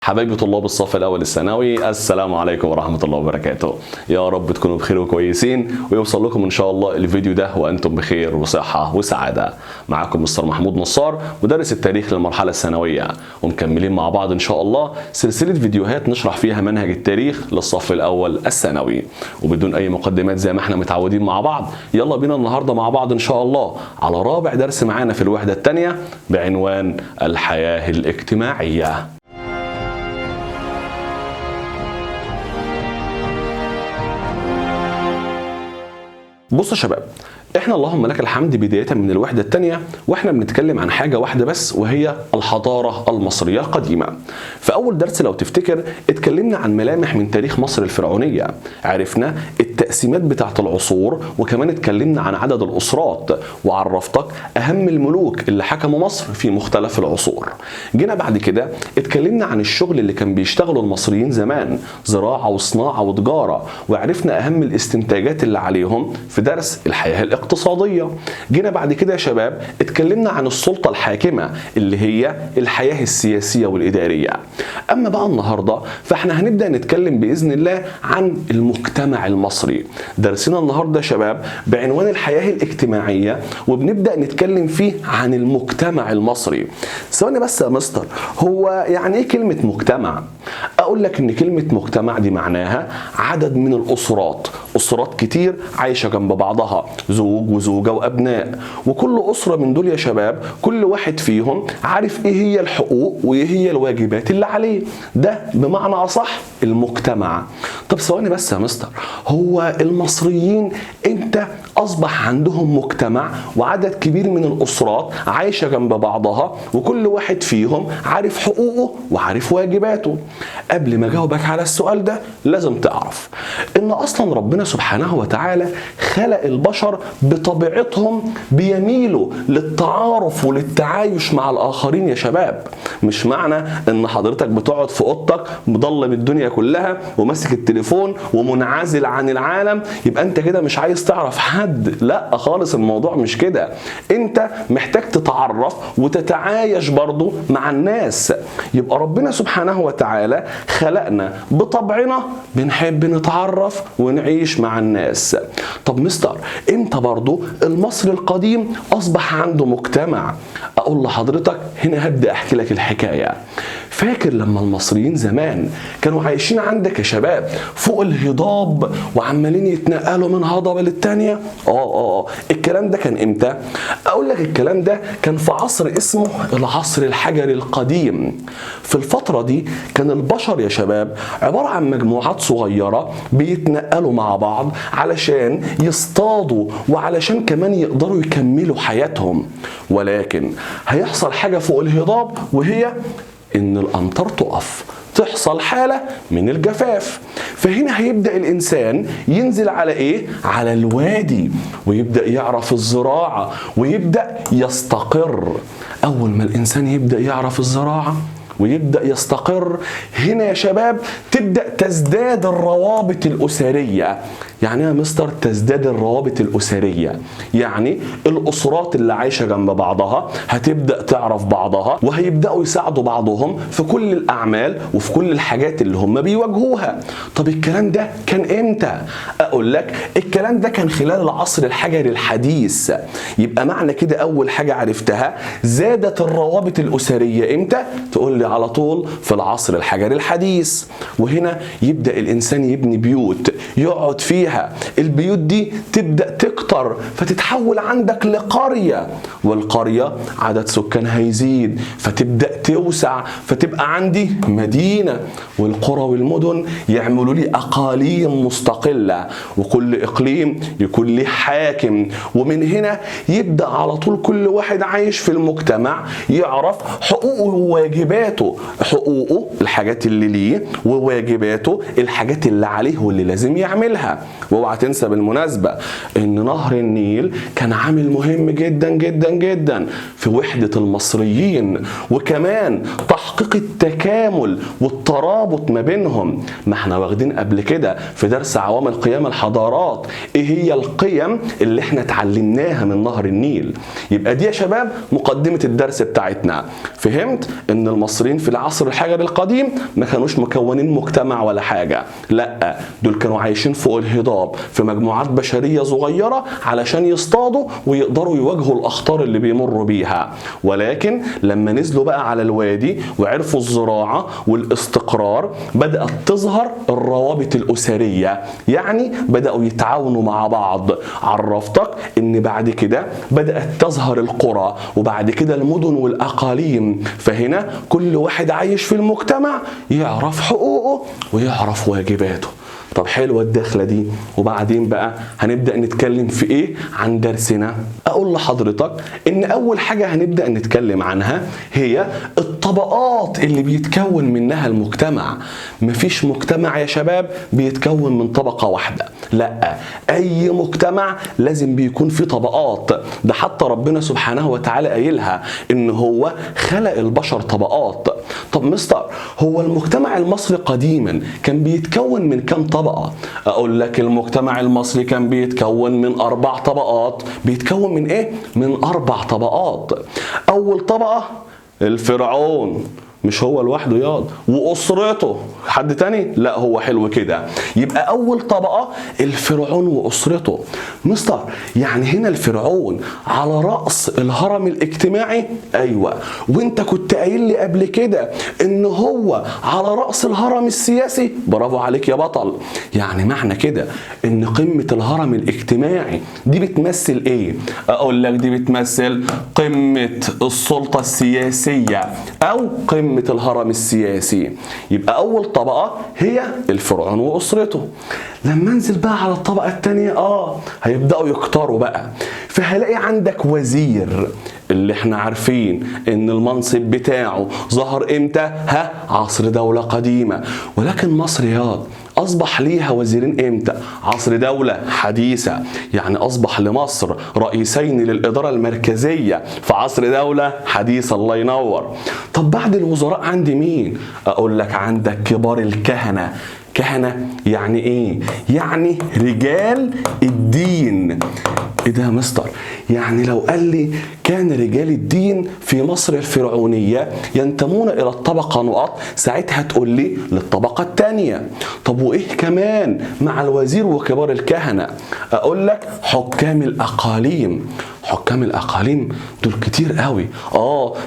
حبايبي طلاب الصف الاول الثانوي، السلام عليكم ورحمة الله وبركاته. يا رب تكونوا بخير وكويسين، ويوصل لكم ان شاء الله الفيديو ده وانتم بخير وصحة وسعادة. معاكم مستر محمود نصار، مدرس التاريخ للمرحلة الثانوية، ومكملين مع بعض ان شاء الله سلسلة فيديوهات نشرح فيها منهج التاريخ للصف الاول الثانوي. وبدون اي مقدمات زي ما احنا متعودين مع بعض، يلا بينا النهارده مع بعض ان شاء الله على رابع درس معانا في الوحدة الثانية بعنوان الحياة الاجتماعية. بصوا يا شباب، احنا اللهم لك الحمد بداية من الوحدة الثانية واحنا بنتكلم عن حاجة واحدة بس، وهي الحضارة المصرية القديمة. في أول درس لو تفتكر اتكلمنا عن ملامح من تاريخ مصر الفرعونية، عرفنا التقسيمات بتاعة العصور، وكمان اتكلمنا عن عدد الأسرات، وعرفتك أهم الملوك اللي حكموا مصر في مختلف العصور. جينا بعد كده اتكلمنا عن الشغل اللي كان بيشتغله المصريين زمان، زراعة وصناعة وتجارة، وعرفنا أهم الاستنتاجات اللي عليهم في درس الحياة الاقتصادية. جينا بعد كده يا شباب اتكلمنا عن السلطة الحاكمة اللي هي الحياة السياسية والإدارية. أما بقى النهاردة فاحنا هنبدأ نتكلم بإذن الله عن المجتمع المصري. درسنا النهاردة يا شباب بعنوان الحياة الاجتماعية، وبنبدأ نتكلم فيه عن المجتمع المصري. ثواني بس يا مستر، هو يعني ايه كلمة مجتمع؟ أقول لك إن كلمة مجتمع دي معناها عدد من الأسرات، أسرات كتير عايشة جنب بعضها، زوج وزوجة وأبناء، وكل أسرة من دول يا شباب كل واحد فيهم عارف إيه هي الحقوق وإيه هي الواجبات اللي عليه. ده بمعنى أصح المجتمع. طب ثواني بس يا مستر، هو المصريين إمتى أصبح عندهم مجتمع وعدد كبير من الأسرات عايشة جنب بعضها وكل واحد فيهم عارف حقوقه وعارف واجباته؟ قبل ما أجاوبك على السؤال ده لازم تعرف إن أصلا ربنا سبحانه وتعالى خلق البشر بطبيعتهم بيميلوا للتعارف وللتعايش مع الآخرين يا شباب. مش معنى إن حضرتك بتقعد في أوضتك مضلم الدنيا كلها وماسك التليفون ومنعزل عن العالم يبقى أنت كده مش عايز تعرف حد. لا خالص، الموضوع مش كده. أنت محتاج تتعرف وتتعايش برضو مع الناس. يبقى ربنا سبحانه وتعالى خلقنا بطبعنا بنحب نتعرف ونعيش مع الناس. طب مستر، امتى برضو المصري القديم اصبح عنده مجتمع؟ اقول لحضرتك هنا هبدأ احكي لك الحكاية. فاكر لما المصريين زمان كانوا عايشين عندك يا شباب فوق الهضاب وعمالين يتنقلوا من هضبة للتانية؟ الكلام ده كان امتى؟ اقول لك الكلام ده كان في عصر اسمه العصر الحجري القديم. في الفترة دي كان البشر يا شباب عبارة عن مجموعات صغيرة بيتنقلوا مع بعض علشان يصطادوا وعلشان كمان يقدروا يكملوا حياتهم. ولكن هيحصل حاجة فوق الهضاب، وهي إن الأمطار تقف، تحصل حالة من الجفاف. فهنا هيبدأ الإنسان ينزل على إيه؟ على الوادي، ويبدأ يعرف الزراعة ويبدأ يستقر. أول ما الإنسان يبدأ يعرف الزراعة ويبدأ يستقر، هنا يا شباب تبدأ تزداد الروابط الأسرية. يعني يا مستر تزداد الروابط الأسرية؟ يعني الأسرات اللي عايشة جنب بعضها هتبدأ تعرف بعضها، وهيبدأوا يساعدوا بعضهم في كل الأعمال وفي كل الحاجات اللي هم بيواجهوها. طب الكلام ده كان إمتى؟ أقول لك الكلام ده كان خلال العصر الحجري الحديث. يبقى معنى كده أول حاجة عرفتها زادت الروابط الأسرية إمتى؟ تقول لي على طول في العصر الحجري الحديث. وهنا يبدأ الإنسان يبني بيوت يقعد فيها، البيوت دي تبدأ تكتر فتتحول عندك لقرية، والقرية عدد سكانها يزيد فتبدأ توسع فتبقى عندي مدينة، والقرى والمدن يعملوا لي أقاليم مستقلة، وكل إقليم يكون لي حاكم. ومن هنا يبدأ على طول كل واحد عايش في المجتمع يعرف حقوقه وواجباته، حقوقه الحاجات اللي ليه وواجباته الحاجات اللي عليه واللي لازم يعملها. واوعى تنسى بالمناسبة ان نهر النيل كان عامل مهم جدا جدا جدا في وحدة المصريين، وكمان تحقيق التكامل والترابط ما بينهم. ما احنا واخدين قبل كده في درس عوامل قيام الحضارات ايه هي القيم اللي احنا اتعلمناها من نهر النيل. يبقى دي يا شباب مقدمة الدرس بتاعتنا. فهمت ان المصريين في العصر الحجري القديم ما كانوش مكونين مجتمع ولا حاجة، لا دول كانوا عايشين فوق الهضاب في مجموعات بشرية صغيرة علشان يصطادوا ويقدروا يواجهوا الأخطار اللي بيمروا بيها. ولكن لما نزلوا بقى على الوادي وعرفوا الزراعة والاستقرار بدأت تظهر الروابط الأسرية، يعني بدأوا يتعاونوا مع بعض. عرفتك ان بعد كده بدأت تظهر القرى وبعد كده المدن والأقاليم، فهنا كل واحد عايش في المجتمع يعرف حقوقه ويعرف واجباته. طب حلوة الدخلة دي، وبعدين بقى هنبدأ نتكلم في ايه عن درسنا؟ اقول لحضرتك ان اول حاجة هنبدأ نتكلم عنها هي الطبقات اللي بيتكون منها المجتمع. مفيش مجتمع يا شباب بيتكون من طبقة واحدة، لا اي مجتمع لازم بيكون فيه طبقات. ده حتى ربنا سبحانه وتعالى قايلها ان هو خلق البشر طبقات. طب مستر، هو المجتمع المصري قديما كان بيتكون من كام طبقة؟ اقول لك المجتمع المصري كان بيتكون من 4 طبقات. بيتكون من ايه؟ من 4 طبقات. اول طبقة الفرعون، مش هو لوحده ياض واسرته، حد تاني؟ لا هو حلو كده. يبقى اول طبقة الفرعون واسرته. مستر يعني هنا الفرعون على رأس الهرم الاجتماعي؟ ايوه، وانت كنت قايل لي قبل كده ان هو على رأس الهرم السياسي. برافو عليك يا بطل. يعني معنى كده ان قمة الهرم الاجتماعي دي بتمثل ايه؟ اقول لك دي بتمثل قمة السلطة السياسية او قمة الهرم السياسي. يبقى أول طبقة هي الفرعون وأسرته. لما انزل بقى على الطبقة التانية هيبدأوا يكتروا بقى، فهلاقي عندك وزير اللي احنا عارفين ان المنصب بتاعه ظهر امتى؟ ها، عصر دولة قديمة. ولكن مصر ياض اصبح ليها وزيرين امتى؟ عصر دولة حديثة. يعني اصبح لمصر رئيسين للإدارة المركزية في عصر دولة حديثة. الله ينور. طب بعد الوزراء عندي مين؟ اقول لك عندك كبار الكهنة. كهنة يعني ايه؟ يعني رجال الدين. ايه ده يا مستر؟ يعني لو قال لي كان رجال الدين في مصر الفرعونية ينتمون إلى الطبقة نقط، ساعتها تقول لي للطبقة الثانية. طب وإيه كمان مع الوزير وكبار الكهنة؟ أقول لك حكام الأقاليم. حكام الأقاليم دول كتير قوي.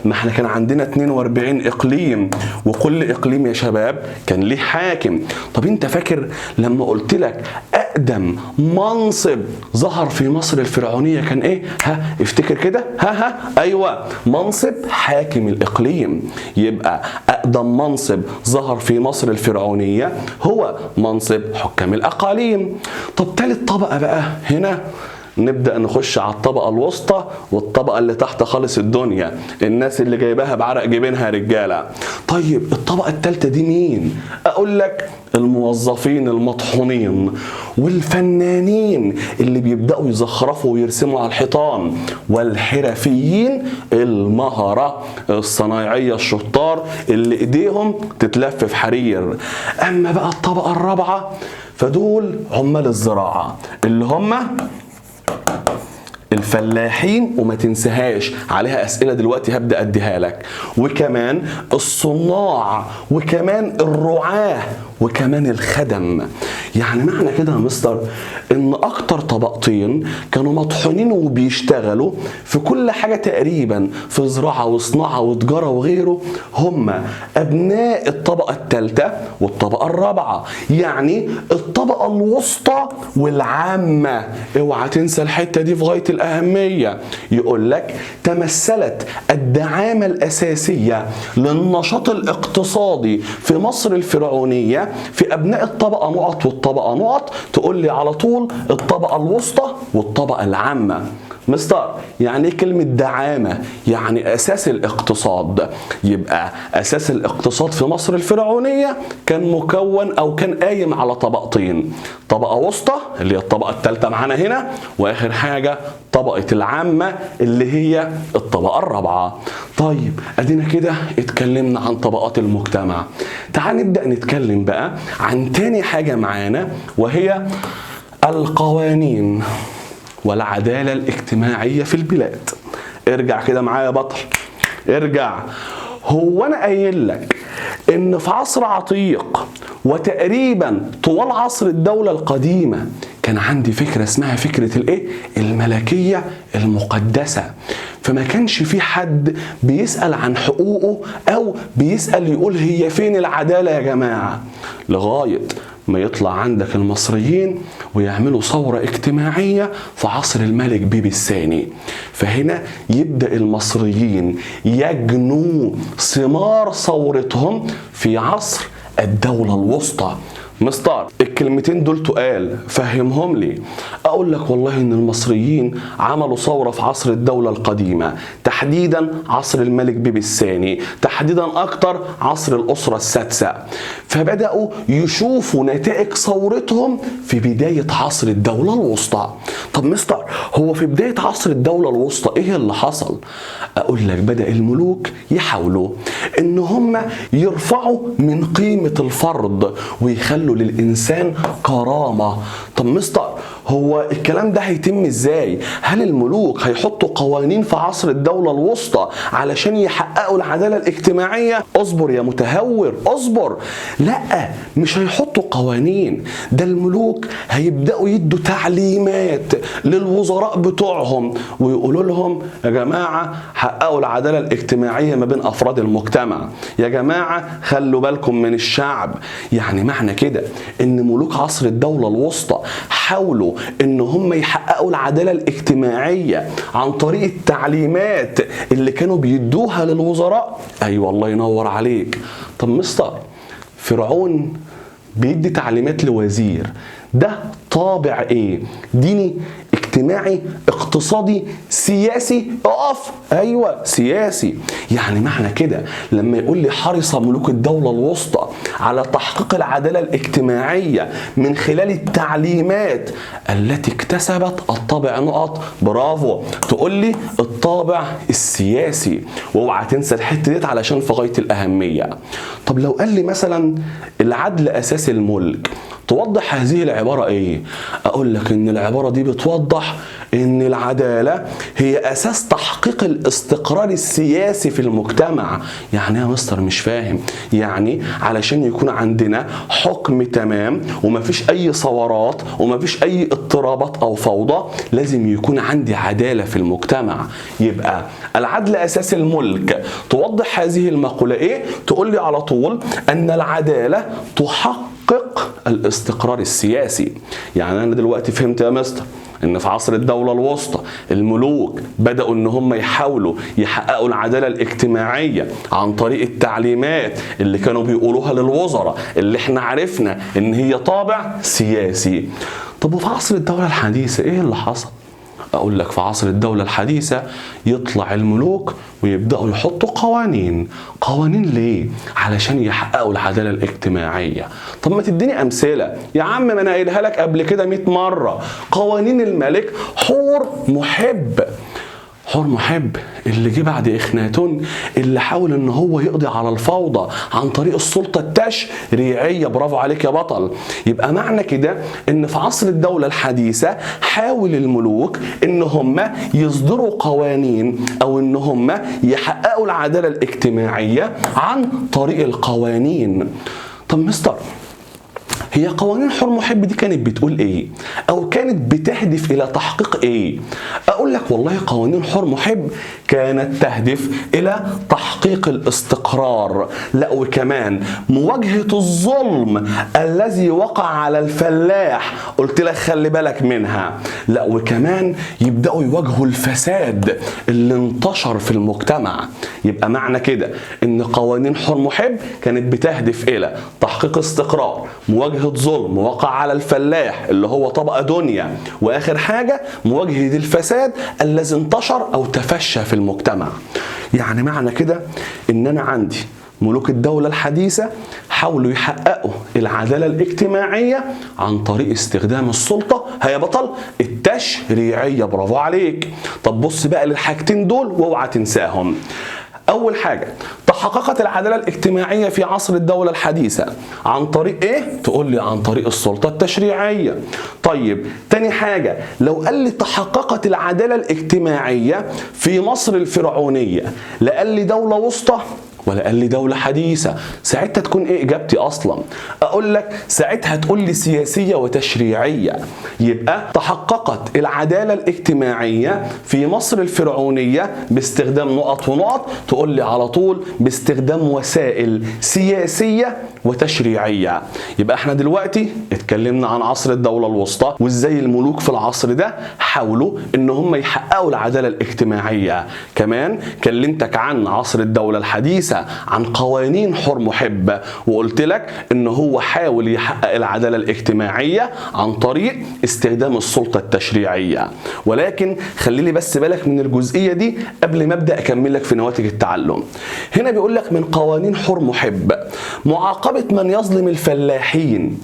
ما احنا كان عندنا 42 إقليم، وكل إقليم يا شباب كان ليه حاكم. طب انت فاكر لما قلت لك أقدم منصب ظهر في مصر الفرعونية كان إيه؟ ها افتكر كده. ها أيوة، منصب حاكم الإقليم. يبقى أقدم منصب ظهر في مصر الفرعونية هو منصب حكام الأقاليم. طب تالت طبقة بقى هنا نبدأ نخش على الطبقة الوسطى والطبقة اللي تحت خالص الدنيا، الناس اللي جايباها بعرق جبينها رجالة. طيب الطبقة الثالثة دي مين؟ أقول لك الموظفين المطحونين والفنانين اللي بيبدأوا يزخرفوا ويرسموا على الحيطان، والحرفيين المهرة الصنايعية الشطار اللي ايديهم تتلف في حرير. أما بقى الطبقة الرابعة فدول عمال الزراعة اللي هم الفلاحين، وما تنساهاش عليها أسئلة دلوقتي هبدأ أديها لك، وكمان الصناع وكمان الرعاة وكمان الخدم. يعني معنى كده يا مستر إن أكتر طبقتين كانوا مطحونين وبيشتغلوا في كل حاجة تقريبا، في زراعة وصناعة وتجارة وغيره، هم أبناء الطبقة الثالثة والطبقة الرابعة، يعني الطبقة الوسطى والعامة. اوعى تنسى الحتة دي في غاية الأهمية. يقول لك تمثلت الدعامة الأساسية للنشاط الاقتصادي في مصر الفرعونية في أبناء الطبقة نقط والطبقة نقط، تقول لي على طول الطبقة الوسطى والطبقة العامة. مستر يعني ايه كلمة دعامة؟ يعني أساس الاقتصاد. يبقى أساس الاقتصاد في مصر الفرعونية كان مكون أو كان قايم على طبقتين، طبقة وسطى اللي هي الطبقة الثالثة معانا هنا، وآخر حاجة طبقة العامة اللي هي الطبقة الرابعة. طيب أدينا كده اتكلمنا عن طبقات المجتمع. تعال نبدأ نتكلم بقى عن تاني حاجة معانا، وهي القوانين والعدالة الاجتماعية في البلاد. ارجع كده معايا يا بطل، ارجع. هو انا قايل لك ان في عصر عتيق وتقريبا طوال عصر الدولة القديمة كان عندي فكرة اسمها فكرة الايه؟ الملكية المقدسة. فما كانش في حد بيسأل عن حقوقه او بيسأل يقول هي فين العدالة يا جماعة، لغاية ما يطلع عندك المصريين ويعملوا ثورة اجتماعية في عصر الملك بيبي الثاني. فهنا يبدأ المصريين يجنوا ثمار ثورتهم في عصر الدولة الوسطى. مستر الكلمتين دول تقال، فهمهم لي. اقول لك والله ان المصريين عملوا ثورة في عصر الدولة القديمة، تحديدا عصر الملك بيبي الثاني، تحديدا اكتر عصر الاسرة السادسة. فبدأوا يشوفوا نتائج ثورتهم في بداية عصر الدولة الوسطى. طب مستر هو في بداية عصر الدولة الوسطى ايه اللي حصل؟ اقول لك بدأ الملوك يحاولوا ان هم يرفعوا من قيمة الفرد ويخلوا للإنسان كرامة. طب مستر هو الكلام ده هيتم ازاي؟ هل الملوك هيحطوا قوانين في عصر الدولة الوسطى علشان يحققوا العدالة الاجتماعية؟ اصبر يا متهور، اصبر. لا، مش هيحطوا قوانين، ده الملوك هيبدأوا يدوا تعليمات للوزراء بتوعهم ويقولوا لهم يا جماعة حققوا العدالة الاجتماعية ما بين أفراد المجتمع، يا جماعة خلوا بالكم من الشعب. يعني معنى كده ان ملوك عصر الدولة الوسطى حاولوا ان هم يحققوا العدالة الاجتماعية عن طريق التعليمات اللي كانوا بيدوها للوزراء. ايوه الله ينور عليك. طب مستر فرعون بيدي تعليمات لوزير، ده طابع ايه؟ ديني، اجتماعي، اقتصادي، سياسي؟ اقف. ايوه سياسي. يعني معنى كده لما يقول لي حرص ملوك الدولة الوسطى على تحقيق العدالة الاجتماعية من خلال التعليمات التي اكتسبت الطابع نقط، برافو، تقول لي الطابع السياسي. واوعى تنسى الحتة ديت علشان في غاية الأهمية. طب لو قال لي مثلا العدل أساس الملك، توضح هذه العبارة ايه؟ اقول لك ان العبارة دي بتوضح ان العدالة هي اساس تحقيق الاستقرار السياسي في المجتمع. يعني يا مستر مش فاهم، يعني علشان يكون عندنا حكم تمام ومفيش اي ثورات ومفيش اي اضطرابات او فوضى، لازم يكون عندي عدالة في المجتمع. يبقى العدل اساس الملك. توضح هذه المقولة ايه؟ تقول لي على طول ان العدالة تحقق الاستقرار السياسي. يعني انا دلوقتي فهمت يا مستر ان في عصر الدولة الوسطى الملوك بدأوا ان هم يحاولوا يحققوا العدالة الاجتماعية عن طريق التعليمات اللي كانوا بيقولوها للوزراء اللي احنا عرفنا ان هي طابع سياسي. طب وفي عصر الدولة الحديثة ايه اللي حصل؟ اقول لك في عصر الدولة الحديثة يطلع الملوك ويبدأوا يحطوا قوانين. قوانين ليه؟ علشان يحققوا العدالة الاجتماعية. طب ما تديني أمثلة يا عم، ما أنا قايلها لك قبل كده 100 مرة. قوانين الملك حور محب. حور محب اللي جه بعد إخناتون، اللي حاول ان هو يقضي على الفوضى عن طريق السلطة التشريعية. برافو عليك يا بطل. يبقى معنى كده ان في عصر الدولة الحديثة حاول الملوك ان هم يصدروا قوانين او ان هم يحققوا العدالة الاجتماعية عن طريق القوانين. طب مستر هي قوانين حور محب دي كانت بتقول ايه؟ او كانت بتهدف الى تحقيق ايه؟ اقول لك والله قوانين حور محب كانت تهدف الى تحقيق الاستقرار، لا وكمان مواجهة الظلم الذي وقع على الفلاح، قلت لك خلي بالك منها، لا وكمان يبدأوا يواجهوا الفساد اللي انتشر في المجتمع. يبقى معنى كده ان قوانين حور محب كانت بتهدف الى تحقيق استقرار، مواجهة مواجهة ظلم وقع على الفلاح اللي هو طبقة دنيا، وآخر حاجة مواجهة الفساد الذي انتشر أو تفشى في المجتمع. يعني معنى كده إن أنا عندي ملوك الدولة الحديثة حاولوا يحققوا العدالة الاجتماعية عن طريق استخدام السلطة هيا بطل التشريعية. برافو عليك. طب بص بقى للحاجتين دول واوعى تنساهم. أول حاجة، تحققت العدالة الاجتماعية في عصر الدولة الحديثة عن طريق إيه؟ تقول لي عن طريق السلطة التشريعية. طيب تاني حاجة، لو قال لي تحققت العدالة الاجتماعية في مصر الفرعونية، لا قال لي دولة وسطى ولا قال لي دولة حديثة، ساعتها تكون ايه اجابتي اصلا؟ اقول لك ساعتها تقول لي سياسية وتشريعية. يبقى تحققت العدالة الاجتماعية في مصر الفرعونية باستخدام نقط ونقط، تقول لي على طول باستخدام وسائل سياسية وتشريعية. يبقى احنا دلوقتي اتكلمنا عن عصر الدولة الوسطى وازاي الملوك في العصر ده حاولوا ان هم يحققوا العدالة الاجتماعية. كمان كلمتك عن عصر الدولة الحديثة، عن قوانين حر محب، وقلت لك ان هو حاول يحقق العدالة الاجتماعية عن طريق استخدام السلطة التشريعية. ولكن خليلي بس بالك من الجزئية دي قبل ما ابدأ اكمل لك في نواتج التعلم. هنا بيقول لك من قوانين حر محب معاقبة من يظلم الفلاحين.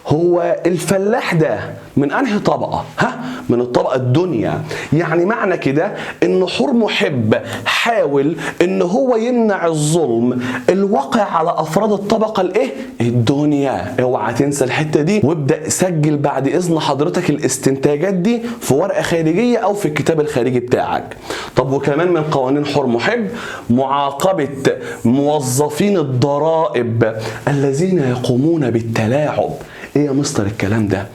هو الفلاح ده من انهي طبقة؟ ها؟ من الطبقة الدنيا. يعني معنى كده ان حر محب حاول ان هو يمنع الظلم الواقع على افراد الطبقة الايه؟ الدنيا. اوعى تنسى الحتة دي، وابدأ سجل بعد اذن حضرتك الاستنتاجات دي في ورقة خارجية او في الكتاب الخارجي بتاعك. طب وكمان من قوانين حر محب معاقبة موظفين الضرائب الذين يقومون بالتلاعب. ايه يا مستر الكلام ده؟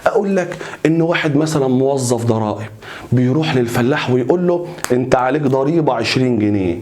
اقول لك ان واحد مثلا موظف ضرائب بيروح للفلاح ويقول له انت عليك ضريبة 20 جنيه.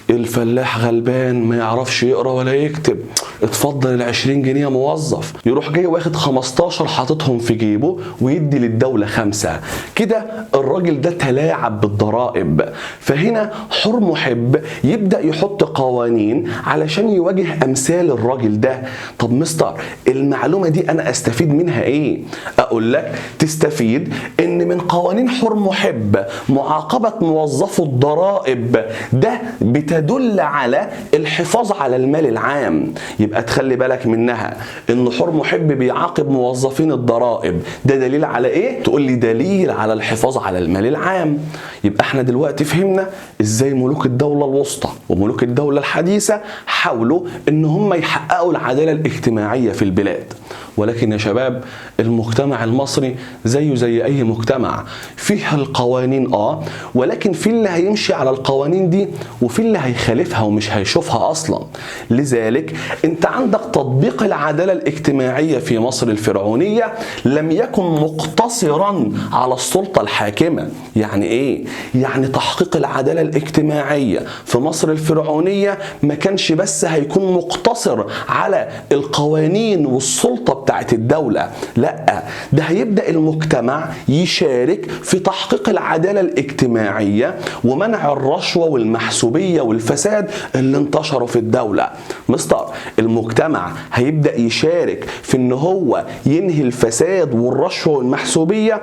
الفلاح غلبان ما يعرفش يقرا ولا يكتب، اتفضل ال 20 جنيه يا موظف. يروح جاي واخد 15 حاططهم في جيبه ويدي للدولة 5. كده الراجل ده تلاعب بالضرائب. فهنا حر محب يبدأ يحط قوانين علشان يواجه امثال الراجل ده. طب مستر المعلومة دي انا استفيد منها ايه؟ اقول لك تستفيد ان من قوانين حر محب معاقبة موظفو الضرائب ده بتدل على الحفاظ على المال العام. يبقى تخلي بالك منها ان حر محب بيعاقب موظفين الضرائب، ده دليل على ايه؟ تقول لي دليل على الحفاظ على المال العام. يبقى احنا دلوقتي فهمنا ازاي ملوك الدولة الوسطى وملوك الدولة الحديثة حاولوا ان هم يحققوا العدالة الاجتماعية في البلاد. ولكن يا شباب المجتمع المصري زيه زي اي مجتمع، فيه القوانين ولكن في اللي هيمشي على القوانين دي وفي اللي هيخالفها ومش هيشوفها اصلا. لذلك انت عندك تطبيق العدالة الاجتماعية في مصر الفرعونية لم يكن مقتصرا على السلطة الحاكمة. يعني ايه؟ يعني تحقيق العدالة الاجتماعية في مصر الفرعونية ما كانش بس هيكون مقتصر على القوانين والسلطة بتاعت الدولة، لا ده هيبدأ المجتمع يشارك في تحقيق العدالة الاجتماعية ومنع الرشوة والمحسوبية والفساد اللي انتشروا في الدولة. مستر المجتمع هيبدأ يشارك في ان هو ينهي الفساد والرشوة والمحسوبية.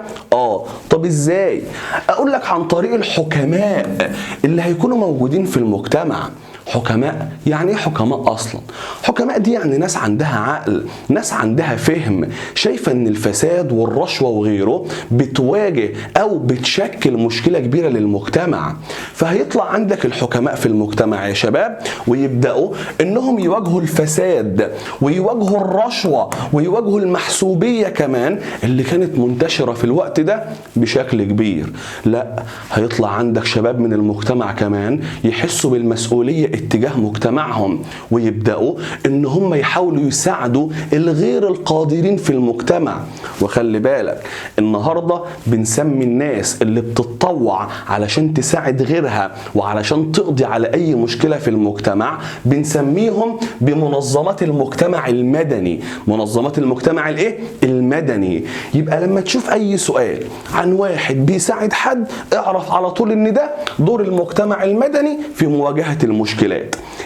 طب ازاي؟ اقول لك عن طريق الحكماء اللي هيكونوا موجودين في المجتمع. حكماء يعني ايه حكماء اصلا؟ حكماء دي يعني ناس عندها عقل، ناس عندها فهم، شايفه ان الفساد والرشوه وغيره بتواجه او بتشكل مشكلة كبيرة للمجتمع. فهيطلع عندك الحكماء في المجتمع يا شباب ويبداوا انهم يواجهوا الفساد ويواجهوا الرشوة ويواجهوا المحسوبيه كمان اللي كانت منتشرة في الوقت ده بشكل كبير. لا هيطلع عندك شباب من المجتمع كمان يحسوا بالمسؤولية اتجاه مجتمعهم ويبدأوا ان هم يحاولوا يساعدوا الغير القادرين في المجتمع. وخلي بالك النهارده بنسمي الناس اللي بتتطوع علشان تساعد غيرها وعلشان تقضي على اي مشكلة في المجتمع بنسميهم بمنظمات المجتمع المدني. منظمات المجتمع الايه؟ المدني. يبقى لما تشوف اي سؤال عن واحد بيساعد حد اعرف على طول ان ده دور المجتمع المدني في مواجهة المشكلات.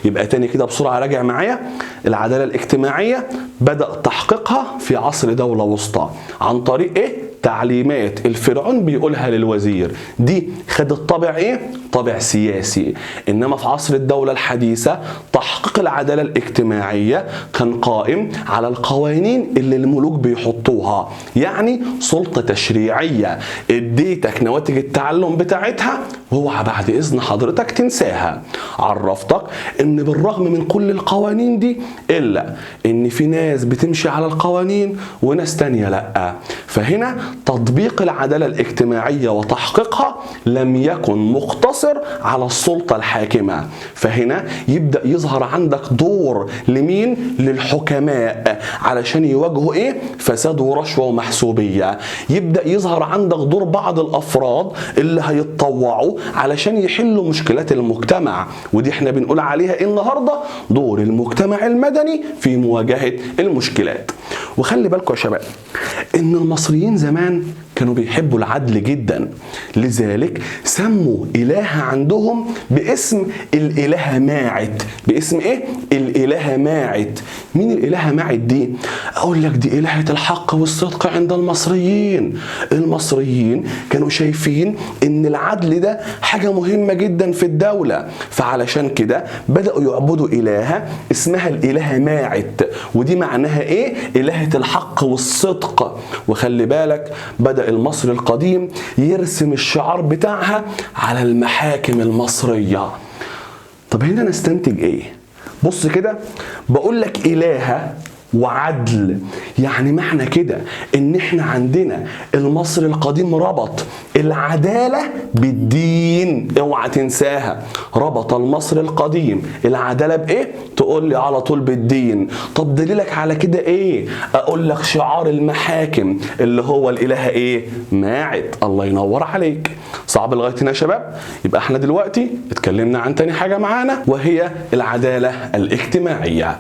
يبقى تاني كده بسرعة راجع معايا، العدالة الاجتماعية بدأ تحقيقها في عصر دولة وسطى عن طريق ايه؟ تعليمات الفرعون بيقولها للوزير. دي خدت طابع ايه؟ طابع سياسي. انما في عصر الدولة الحديثة تحقيق العدالة الاجتماعية كان قائم على القوانين اللي الملوك بيحطوها، يعني سلطة تشريعية اديتك نواتج التعلم بتاعتها واوعى بعد اذن حضرتك تنساها. عرفتك ان بالرغم من كل القوانين دي الا ان في ناس بتمشي على القوانين وناس تانية لا. فهنا تطبيق العدالة الاجتماعية وتحقيقها لم يكن مقتصر على السلطة الحاكمة. فهنا يبدأ يظهر عندك دور لمين؟ للحكماء علشان يواجهوا ايه؟ فساد ورشوة ومحسوبية. يبدأ يظهر عندك دور بعض الأفراد اللي هيتطوعوا علشان يحلوا مشكلات المجتمع، ودي احنا بنقول عليها ايه النهاردة؟ دور المجتمع المدني في مواجهة المشكلات. وخلي بالكم يا شباب ان المصريين زمان كانوا بيحبوا العدل جدا، لذلك سموا إله عندهم باسم الإلهة ماعت. باسم ايه؟ الإلهة ماعت. مين الإلهة ماعت دي؟ اقول لك دي إلهة الحق والصدق عند المصريين. المصريين كانوا شايفين ان العدل ده حاجة مهمة جدا في الدولة، فعلشان كده بدأوا يعبدوا إلهة اسمها الإلهة ماعت، ودي معناها ايه؟ إلهة الحق والصدق. وخلي بالك بدأ المصري القديم يرسم الشعار بتاعها على المحاكم المصرية. طب هنا نستنتج ايه؟ بص كده، بقول لك إلهة وعدل، يعني معنى كده ان احنا عندنا المصري القديم ربط العدالة بالدين. اوعى تنساها، ربط المصري القديم العدالة بايه؟ تقول لي على طول بالدين. طب دليلك على كده ايه؟ اقول لك شعار المحاكم اللي هو الإله ايه؟ ماعت. الله ينور عليك. صعب لغاية هنا يا شباب؟ يبقى احنا دلوقتي اتكلمنا عن تاني حاجة معانا وهي العدالة الاجتماعية.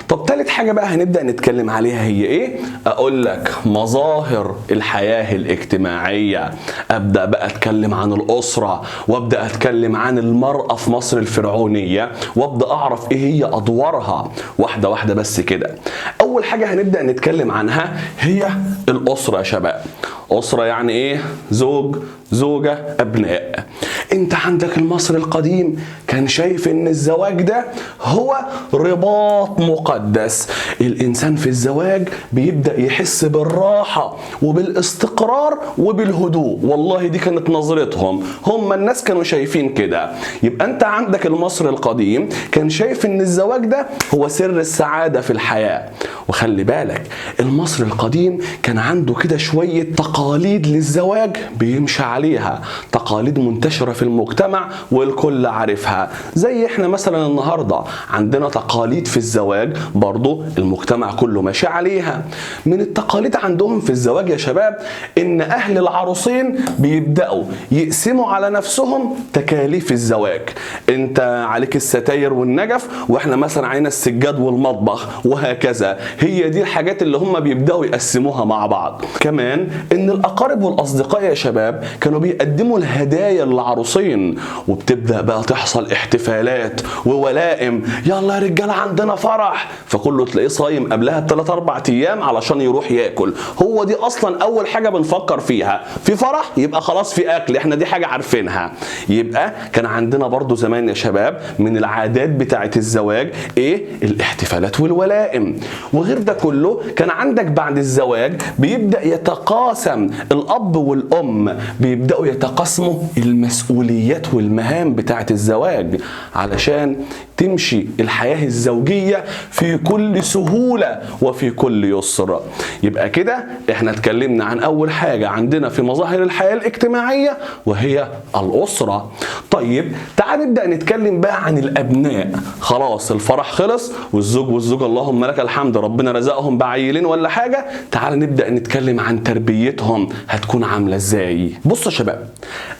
طب تالت حاجة بقى هنبدأ نتكلم عليها هي ايه؟ اقول لك مظاهر الحياة الاجتماعية. ابدأ بقى اتكلم عن الأسرة، وابدأ اتكلم عن المرأة في مصر الفرعونية، وابدأ اعرف ايه هي ادوارها واحدة واحدة بس كده. اول حاجة هنبدأ نتكلم عنها هي الأسرة يا شباب. أسرة يعني ايه؟ زوج، زوجة، أبناء. انت عندك المصري القديم كان شايف ان الزواج ده هو رباط مقدس. الانسان في الزواج بيبدأ يحس بالراحة وبالاستقرار وبالهدوء. والله دي كانت نظرتهم، هم الناس كانوا شايفين كده. يبقى انت عندك المصري القديم كان شايف ان الزواج ده هو سر السعادة في الحياة. وخلي بالك المصري القديم كان عنده كده شوية تقاليد للزواج بيمشي عليها، تقاليد منتشرة في المجتمع والكل عارفها. زي احنا مثلا النهاردة عندنا تقاليد في الزواج برضو المجتمع كله ماشي عليها. من التقاليد عندهم في الزواج يا شباب ان اهل العروسين بيبدأوا يقسموا على نفسهم تكاليف الزواج. انت عليك الستاير والنجف، واحنا مثلا علينا السجاد والمطبخ، وهكذا. هي دي الحاجات اللي هم بيبدأوا يقسموها مع بعض. كمان ان الاقارب والاصدقاء يا شباب كانوا بيقدموا الهدايا للعروسين، وبتبدأ بقى تحصل احتفالات وولائم. يلا يا رجاله عندنا فرح، فكله تلاقيه صايم قبلها بثلاث اربع ايام علشان يروح ياكل. هو دي اصلا اول حاجه بنفكر فيها، في فرح يبقى خلاص في اكل، احنا دي حاجه عارفينها. يبقى كان عندنا برضو زمان يا شباب من العادات بتاعه الزواج ايه؟ الاحتفالات والولائم. وغير ده كله كان عندك بعد الزواج بيبدأ يتقاسم الاب والام، بيبدأوا يتقاسموا المسؤوليات والمهام بتاعه الزواج علشان تمشي الحياة الزوجية في كل سهولة وفي كل يسر. يبقى كده احنا اتكلمنا عن اول حاجة عندنا في مظاهر الحياة الاجتماعية وهي الأسرة. طيب تعال نبدأ نتكلم بقى عن الأبناء. خلاص الفرح خلص والزوج والزوجة اللهم لك الحمد ربنا رزقهم بعيلين ولا حاجة. تعال نبدأ نتكلم عن تربيتهم هتكون عاملة ازاي. بصوا يا شباب،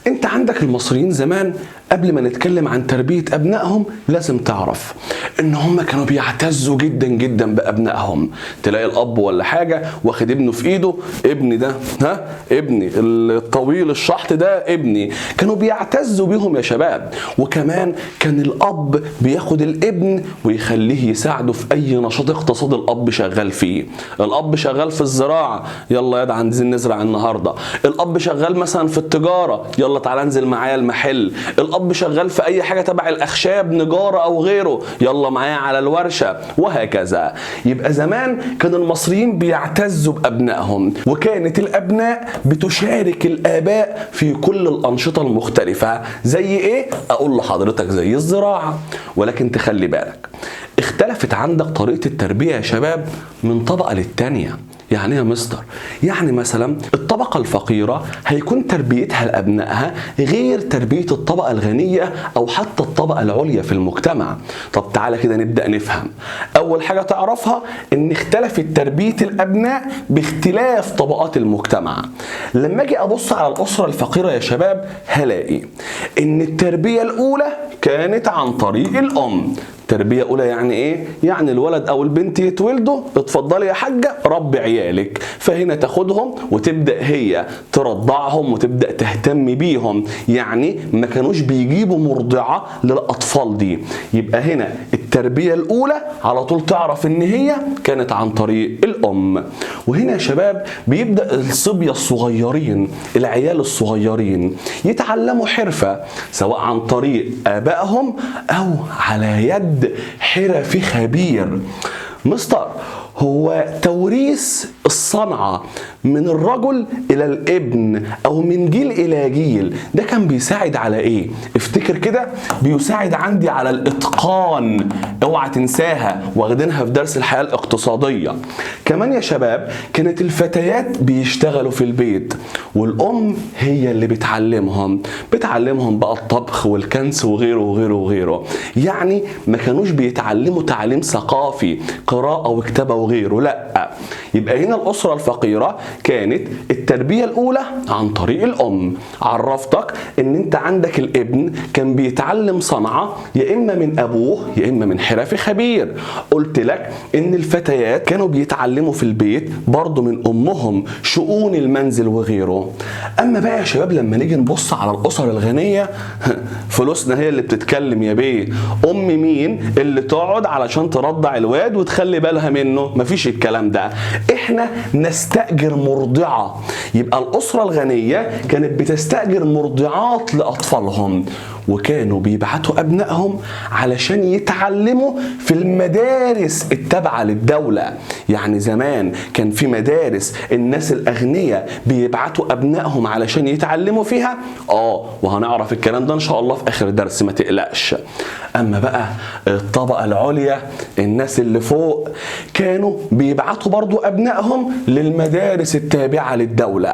انت عندك المصريين زمان قبل ما نتكلم عن تربية أبنائهم لازم تعرف تعرف ان هم كانوا بيعتزوا جدا جدا بابنائهم. تلاقي الاب ولا حاجة واخد ابنه في ايده، ابني ده، ها ابني الطويل الشحط ده ابني. كانوا بيعتزوا بيهم يا شباب. وكمان كان الاب بياخد الابن ويخليه يساعده في اي نشاط اقتصادي الاب شغال فيه. الاب شغال في الزراعة، يلا يا عايزين نزرع النهارده. الاب شغال مثلا في التجارة، يلا تعالى انزل معايا المحل. الاب شغال في اي حاجة تبع الاخشاب، نجاره او غيره، يلا معايا على الورشة، وهكذا. يبقى زمان كان المصريين بيعتزوا بابنائهم، وكانت الابناء بتشارك الاباء في كل الانشطة المختلفة. زي ايه؟ اقول لحضرتك زي الزراعة. ولكن تخلي بالك اختلفت عندك طريقه التربية يا شباب من طبقه للتانيه. يعني ايه يا مستر؟ يعني مثلا الطبقة الفقيرة هيكون تربيتها لأبنائها غير تربية الطبقة الغنية أو حتى الطبقة العليا في المجتمع. طب تعالى كده نبدأ نفهم. أول حاجة تعرفها إن اختلفت تربية الأبناء باختلاف طبقات المجتمع. لما أجي أبص على الأسرة الفقيرة يا شباب هلاقي إن التربية الأولى كانت عن طريق الأم. تربية أولى يعني إيه؟ يعني الولد أو البنت يتولدوا، اتفضلي يا حاجة ربي عيالك. فهنا تاخدهم وتبدأ هي ترضعهم وتبدأ تهتم بيهم، يعني ما كانوش بيجيبوا مرضعة للأطفال دي. يبقى هنا التربية الأولى على طول تعرف إن هي كانت عن طريق الأم. وهنا يا شباب بيبدأ الصبية الصغيرين، العيال الصغيرين، يتعلموا حرفة سواء عن طريق آبائهم أو على يد حرفي خبير. مستر، هو توريث الصنعة من الرجل إلى الابن أو من جيل إلى جيل ده كان بيساعد على إيه؟ افتكر كده، بيساعد عندي على الإتقان، اوعى تنساها، واخدينها في درس الحياة الاقتصادية. كمان يا شباب كانت الفتيات بيشتغلوا في البيت والأم هي اللي بتعلمهم بقى الطبخ والكنس وغيره وغيره وغيره. يعني ما كانوش بيتعلموا تعليم ثقافي، قراءة وكتابة وغيره، لا. يبقى هنا الأسرة الفقيرة كانت التربية الأولى عن طريق الأم. عرفتك إن أنت عندك الابن كان بيتعلم صنعة يا إما من أبوه يا إما من حرفي خبير. قلت لك إن الفتيات كانوا بيتعلموا في البيت برضو من أمهم شؤون المنزل وغيره. أما بقى يا شباب لما نيجي نبص على الأسر الغنية، فلوسنا هي اللي بتتكلم يا بيه. أم مين اللي تقعد علشان ترضع الواد وتخلي بالها منه؟ مفيش الكلام ده، احنا نستأجر مرضعة. يبقى الأسرة الغنية كانت بتستأجر مرضعات لأطفالهم، وكانوا بيبعتوا أبنائهم علشان يتعلموا في المدارس التابعة للدولة. يعني زمان كان في مدارس الناس الأغنياء بيبعتوا أبنائهم علشان يتعلموا فيها، وهنعرف الكلام ده إن شاء الله في آخر درس، ما تقلقش. أما بقى الطبقة العليا، الناس اللي فوق، كانوا بيبعتوا برضو أبنائهم للمدارس التابعة للدولة.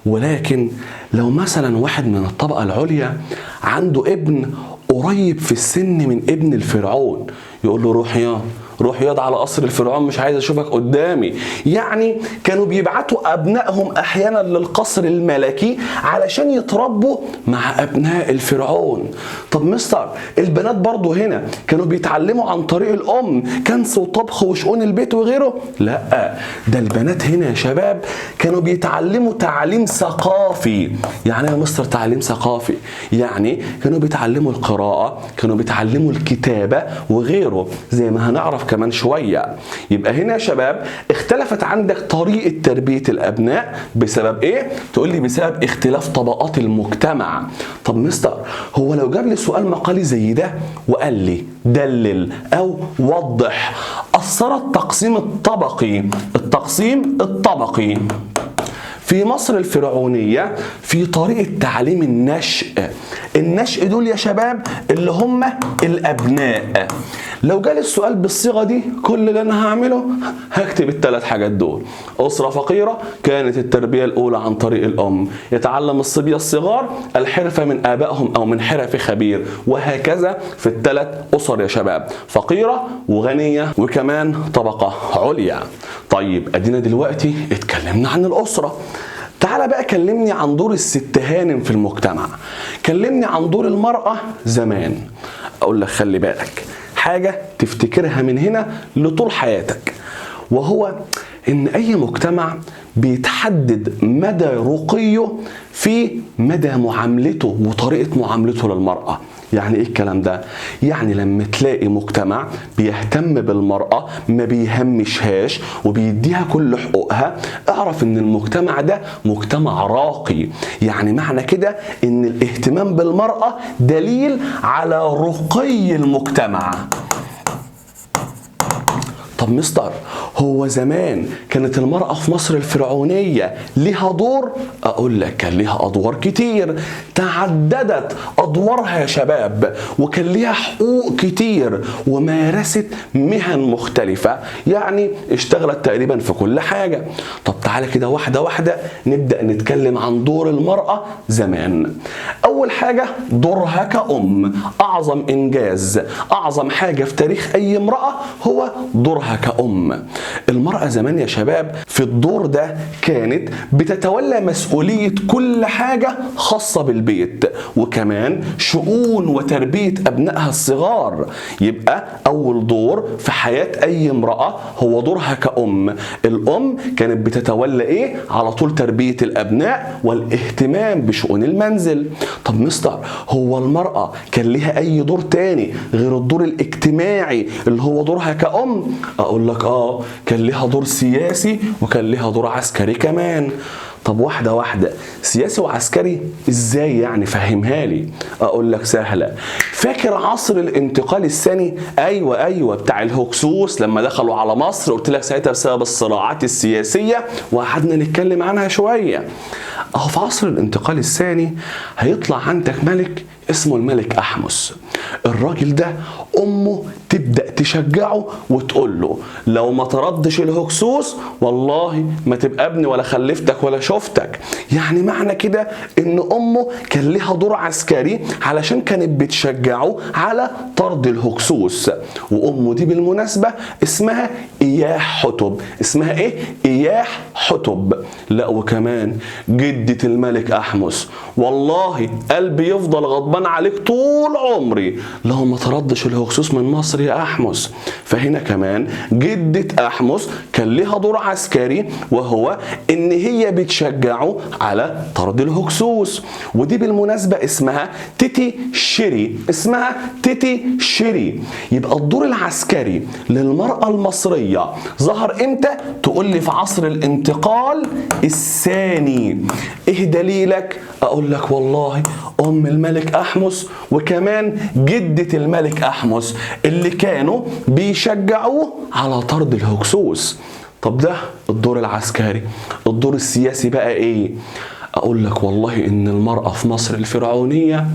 ولكن لو مثلا واحد من الطبقة العليا عنده ابن قريب في السن من ابن الفرعون، يقول له روح يا روح ياض على قصر الفرعون، مش عايز اشوفك قدامي. يعني كانوا بيبعتوا ابنائهم احيانا للقصر الملكي علشان يتربوا مع ابناء الفرعون. طب مستر، البنات برضو هنا كانوا بيتعلموا عن طريق الام كنس وطبخ وشؤون البيت وغيره؟ لا، ده البنات هنا يا شباب كانوا بيتعلموا تعليم ثقافي. يعني يا مستر تعليم ثقافي؟ يعني كانوا بيتعلموا القراءة، كانوا بيتعلموا الكتابة وغيره، زي ما هنعرف كمان شوية. يبقى هنا يا شباب اختلفت عندك طريقة تربية الأبناء بسبب ايه؟ تقول لي بسبب اختلاف طبقات المجتمع. طب مستر، هو لو جاب لي سؤال مقالي زي ده وقال لي دلل أو وضح أثر التقسيم الطبقي، التقسيم الطبقي في مصر الفرعونية في طريقة تعليم النشء، النشء دول يا شباب اللي هم الأبناء. لو جالي السؤال بالصيغة دي كل اللي أنا هعمله هكتب الثلاث حاجات دول. أسرة فقيرة كانت التربية الأولى عن طريق الأم، يتعلم الصبية الصغار الحرفة من آبائهم أو من حرف خبير، وهكذا في الثلاث أسر يا شباب، فقيرة وغنية وكمان طبقة عليا. طيب أدينا دلوقتي اتكلمنا عن الأسرة. تعال بقى كلمني عن دور الست هانم في المجتمع، كلمني عن دور المرأة زمان. أقول لك خلي بالك، حاجة تفتكرها من هنا لطول حياتك، وهو ان اي مجتمع بيتحدد مدى رقيه في مدى معاملته وطريقة معاملته للمرأة. يعني ايه الكلام ده؟ يعني لما تلاقي مجتمع بيهتم بالمرأة ما بيهمشهاش وبيديها كل حقوقها، اعرف ان المجتمع ده مجتمع راقي. يعني معنى كده ان الاهتمام بالمرأة دليل على رقي المجتمع. طب مستر، هو زمان كانت المرأة في مصر الفرعونية لها دور؟ أقول لك كان لها أدوار كتير، تعددت أدوارها يا شباب، وكان لها حقوق كتير، ومارست مهن مختلفة، يعني اشتغلت تقريبا في كل حاجة. طب تعالى كده واحدة واحدة نبدأ نتكلم عن دور المرأة زمان. أول حاجة دورها كأم، أعظم إنجاز، أعظم حاجة في تاريخ أي امرأة هو دورها كأم. المرأة زمان يا شباب في الدور ده كانت بتتولى مسؤولية كل حاجة خاصة بالبيت، وكمان شؤون وتربية أبنائها الصغار. يبقى أول دور في حياة أي امرأة هو دورها كأم. الأم كانت بتتولى إيه؟ على طول تربية الأبناء والاهتمام بشؤون المنزل. طب مستر، هو المرأة كان لها أي دور تاني غير الدور الاجتماعي اللي هو دورها كأم؟ أقول لك كان لها دور سياسي وكان لها دور عسكري كمان. طب واحدة واحدة، سياسي وعسكري ازاي يعني؟ فهمها لي. اقول لك سهلة. فاكر عصر الانتقال الثاني؟ ايوه بتاع الهكسوس لما دخلوا على مصر، قلت لك ساعتها بسبب الصراعات السياسية وقعدنا نتكلم عنها شوية. اهو في عصر الانتقال الثاني هيطلع عندك ملك اسمه الملك أحمس. الراجل ده أمه تبدأ تشجعه وتقول له لو ما تردش الهكسوس والله ما تبقى ابني ولا خلفتك ولا شفتك. يعني معنى كده إن أمه كان لها دور عسكري علشان كانت بتشجعه على طرد الهكسوس. وأمه دي بالمناسبة اسمها إياح حتب. اسمها إيه؟ إياح حتب. لا وكمان جدة الملك أحمس، والله قلبي يفضل غضبان عليك طول عمري لو ما تردش الهكسوس من مصر يا أحمس. فهنا كمان جدة أحمس كان لها دور عسكري، وهو إن هي بتشجعه على طرد الهكسوس. ودي بالمناسبة اسمها تيتي شيري، اسمها تيتي شيري. يبقى الدور العسكري للمرأة المصرية ظهر امتى؟ تقول لي في عصر الانتقال الثاني. ايه دليلك؟ اقول لك والله ام الملك احمس وكمان جدة الملك احمس اللي كانوا بيشجعوه على طرد الهكسوس. طب ده الدور العسكري. الدور السياسي بقى ايه؟ اقول لك والله ان المرأة في مصر الفرعونية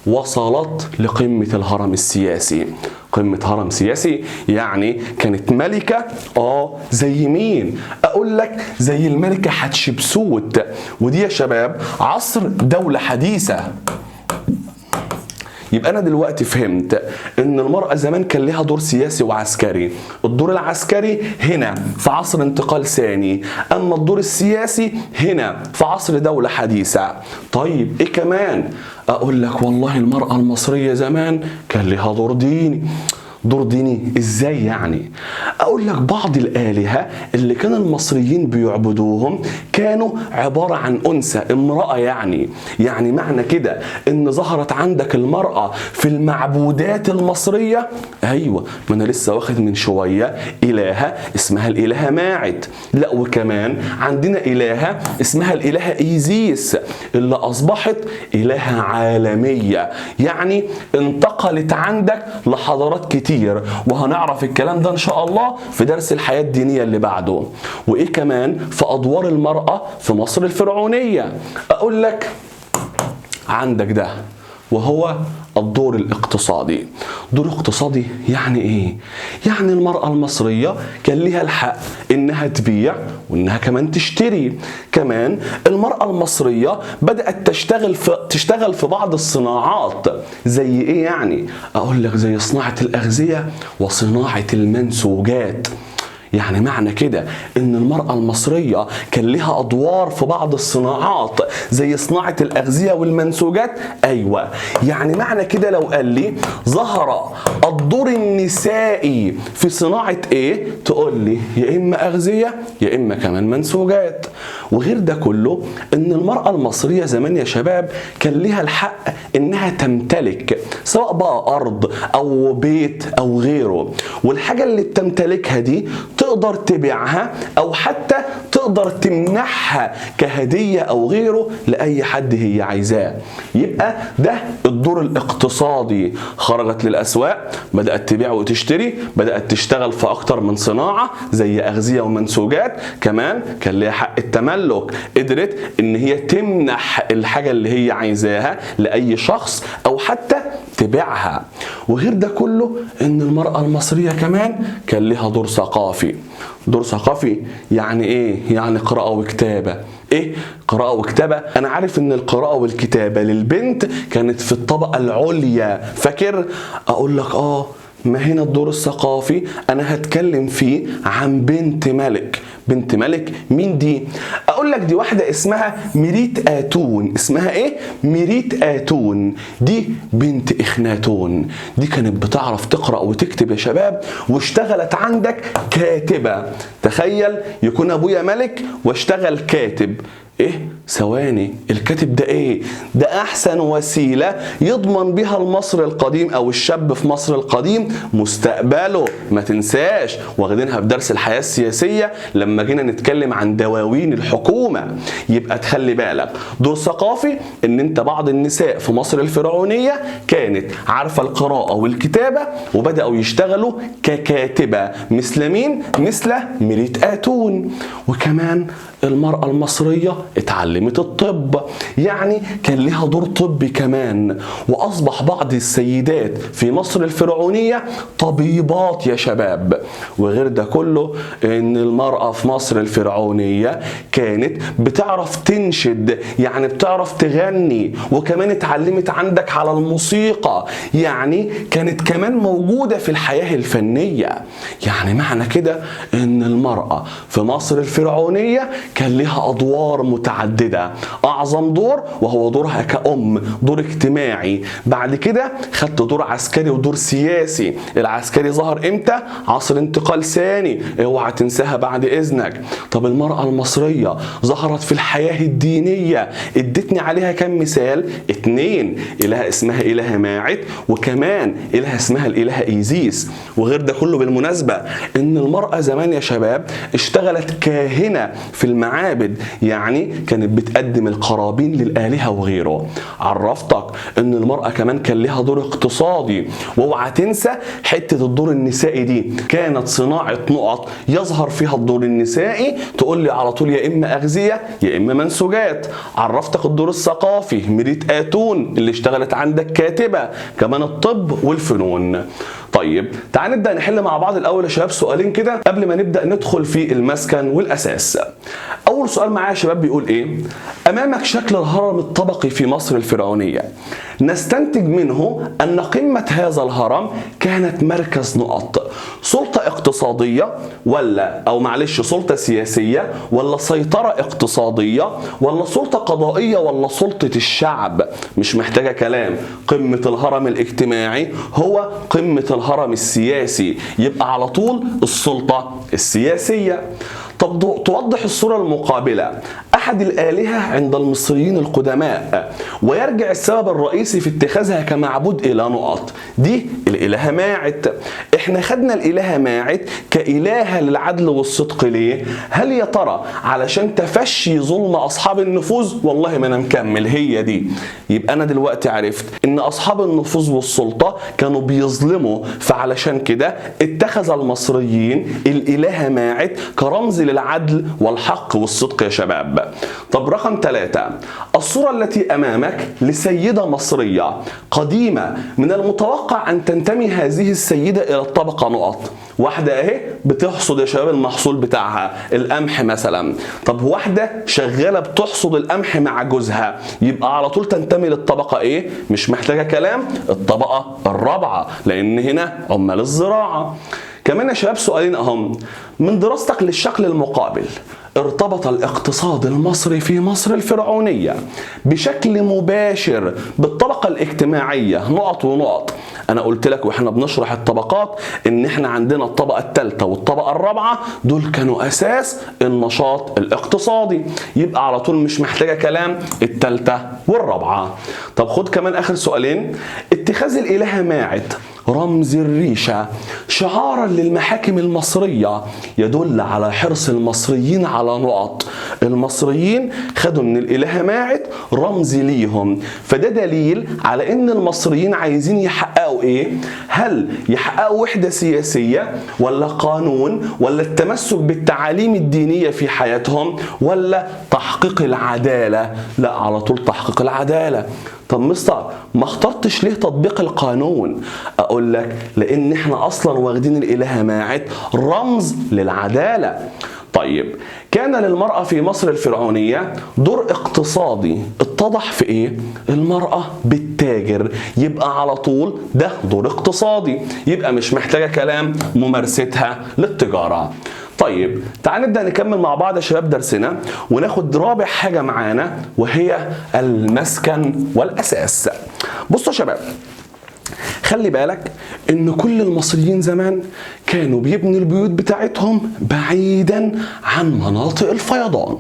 وصلت لقمة الهرم السياسي. قمة هرم سياسي يعني كانت ملكة زي مين؟ اقول لك زي الملكة حتشبسوت. ودي يا شباب عصر دولة حديثة. يبقى أنا دلوقتي فهمت إن المرأة زمان كان لها دور سياسي وعسكري. الدور العسكري هنا في عصر انتقال ثاني، أما الدور السياسي هنا في عصر دولة حديثة. طيب إيه كمان؟ أقول لك والله المرأة المصرية زمان كان لها دور ديني. دور ديني ازاي يعني؟ اقول لك بعض الالهة اللي كان المصريين بيعبدوهم كانوا عبارة عن انثى، امراة يعني. يعني معنى كده ان ظهرت عندك المراة في المعبودات المصرية. ايوه، ما انا لسه واخد من شوية الهه اسمها الالهة ماعت. لا وكمان عندنا الهه اسمها الالهة ايزيس اللي اصبحت الهه عالمية، يعني انتقلت عندك لحضارات كتير، وهنعرف الكلام ده ان شاء الله في درس الحياة الدينية اللي بعده. وايه كمان في ادوار المرأة في مصر الفرعونية؟ اقول لك عندك ده وهو الدور الاقتصادي. دور اقتصادي يعني ايه؟ يعني المرأة المصرية كان لها الحق انها تبيع وانها كمان تشتري. كمان المرأة المصرية بدأت تشتغل في بعض الصناعات. زي ايه يعني؟ اقول لك زي صناعة الأغذية وصناعة المنسوجات. يعني معنى كده ان المرأة المصرية كان لها ادوار في بعض الصناعات زي صناعة الاغذية والمنسوجات. ايوه، يعني معنى كده لو قال لي ظهر الدور النسائي في صناعة ايه، تقول لي يا اما اغذية يا اما كمان منسوجات. وغير ده كله ان المرأة المصرية زمان يا شباب كان لها الحق انها تمتلك سواء بقى ارض او بيت او غيره، والحاجة اللي بتمتلكها دي تقدر تبيعها او حتى تقدر تمنحها كهدية او غيره لأي حد هي عايزاه. يبقى ده الدور الاقتصادي، خرجت للأسواق، بدأت تبيع وتشتري، بدأت تشتغل في أكتر من صناعة زي أغذية ومنسوجات، كمان كان ليها حق التملك، قدرت إن هي تمنح الحاجة اللي هي عايزاها لأي شخص أو حتى تبيعها. وغير ده كله إن المرأة المصرية كمان كان لها دور ثقافي. دور ثقافي يعني إيه؟ يعني قراءة وكتابة. ايه قراءة وكتابة؟ انا عارف ان القراءة والكتابة للبنت كانت في الطبقة العليا، فاكر؟ اقول لك ما هنا الدور الثقافي انا هتكلم فيه عن بنت ملك. بنت ملك مين دي؟ اقول لك دي واحدة اسمها ميريت آتون. اسمها ايه؟ ميريت آتون. دي بنت اخناتون. دي كانت بتعرف تقرأ وتكتب يا شباب، واشتغلت عندك كاتبة. تخيل يكون ابويا ملك واشتغل كاتب. ايه؟ ثواني، الكاتب ده ايه؟ ده احسن وسيلة يضمن بها المصري القديم او الشاب في مصر القديم مستقبله. ما تنساش واخدينها في درس الحياة السياسية لما جينا نتكلم عن دواوين الحكومة. يبقى تخلي بالك دور ثقافي ان انت بعض النساء في مصر الفرعونية كانت عارفة القراءة والكتابة وبدأوا يشتغلوا ككاتبة، مثل مين؟ مثل ميريت آتون. وكمان المرأة المصرية اتعلمت الطب، يعني كان لها دور طبي كمان، وأصبح بعض السيدات في مصر الفرعونية طبيبات يا شباب. وغير ده كله ان المرأة في مصر الفرعونية كانت بتعرف تنشد، يعني بتعرف تغني، وكمان اتعلمت عندك على الموسيقى، يعني كانت كمان موجودة في الحياة الفنية. يعني معنى كده ان المرأة في مصر الفرعونية كان لها أدوار متعددة، أعظم دور وهو دورها كأم، دور اجتماعي. بعد كده خدت دور عسكري ودور سياسي. العسكري ظهر إمتى؟ عصر انتقال ثاني، اوعى تنساها بعد إذنك. طب المرأة المصرية ظهرت في الحياة الدينية، ادتني عليها كم مثال؟ 2، إلهة اسمها إلهة ماعت، وكمان إلهة اسمها الإلهة إيزيس. وغير ده كله بالمناسبة إن المرأة زمان يا شباب اشتغلت كاهنة في المعابد، يعني كانت بتقدم القرابين للآلهة وغيره. عرفتك ان المرأة كمان كان لها دور اقتصادي، واوعى تنسى حتة الدور النسائي دي، كانت صناعة نقط يظهر فيها الدور النسائي، تقول لي على طول يا اما أغذية يا اما منسوجات. عرفتك الدور الثقافي، ميريت آتون اللي اشتغلت عندك كاتبة، كمان الطب والفنون. طيب تعال نبدأ نحل مع بعض الأول يا شباب سؤالين كده قبل ما نبدأ ندخل في المسكن والأساس. أول سؤال معايا يا شباب بيقول إيه؟ أمامك شكل الهرم الطبقي في مصر الفرعونية، نستنتج منه أن قمة هذا الهرم كانت مركز نقط، سلطة اقتصادية ولا أو معلش سلطة سياسية ولا سيطرة اقتصادية ولا سلطة قضائية ولا سلطة الشعب؟ مش محتاجة كلام، قمة الهرم الاجتماعي هو قمة الهرم السياسي، يبقى على طول السلطة السياسية. طب توضح الصورة المقابلة أحد الآلهة عند المصريين القدماء، ويرجع السبب الرئيسي في اتخاذها كمعبود إلى نقط. دي الإلهة ماعت. احنا خدنا الإلهة ماعت كإلهة للعدل والصدق ليه؟ هل يا ترى علشان تفشي ظلم أصحاب النفوذ؟ والله ما أنا مكمل هي دي. يبقى أنا دلوقتي عرفت إن أصحاب النفوذ والسلطة كانوا بيظلموا، فعلشان كده اتخذ المصريين الإلهة ماعت كرمز للعدل والحق والصدق يا شباب. طب رقم 3، الصورة التي أمامك لسيدة مصرية قديمة، من المتوقع أن تنتمي هذه السيدة إلى الطبقة نقط. واحدة أهي بتحصد يا شباب المحصول بتاعها القمح مثلا، طب واحدة شغالة بتحصد القمح مع جوزها، يبقى على طول تنتمي للطبقة إيه؟ مش محتاجة كلام، الطبقة الرابعة، لأن هنا عمال الزراعة. كمان يا شباب سؤالين اهم من دراستك للشكل المقابل. ارتبط الاقتصاد المصري في مصر الفرعونية بشكل مباشر بالطبقة الاجتماعية نقط ونقط. انا قلت لك واحنا بنشرح الطبقات ان احنا عندنا الطبقة الثالثة والطبقة الرابعة، دول كانوا اساس النشاط الاقتصادي، يبقى على طول مش محتاجة كلام، الثالثة والرابعة. طب خد كمان اخر سؤالين. اتخاذ الالهة ماعت رمز الريشة شعارا للمحاكم المصرية يدل على حرص المصريين على نقط. المصريين خدوا من الإلهة ماعت رمز ليهم، فده دليل على ان المصريين عايزين يحققوا ايه؟ هل يحققوا وحدة سياسية ولا قانون ولا التمسك بالتعاليم الدينية في حياتهم ولا تحقيق العدالة؟ لا، على طول تحقيق العدالة. طب مستر ما اخترتش ليه تطبيق القانون؟ اقول لك لان احنا اصلا واخدين الالهة ماعت رمز للعدالة. طيب كان للمرأة في مصر الفرعونية دور اقتصادي اتضح في ايه؟ المرأة بالتاجر، يبقى على طول ده دور اقتصادي، يبقى مش محتاجة كلام، ممارستها للتجارة. طيب تعال نبدأ نكمل مع بعض يا شباب درسنا وناخد رابع حاجة معانا وهي المسكن والأساس. بصوا يا شباب، خلي بالك ان كل المصريين زمان كانوا بيبنوا البيوت بتاعتهم بعيدا عن مناطق الفيضان،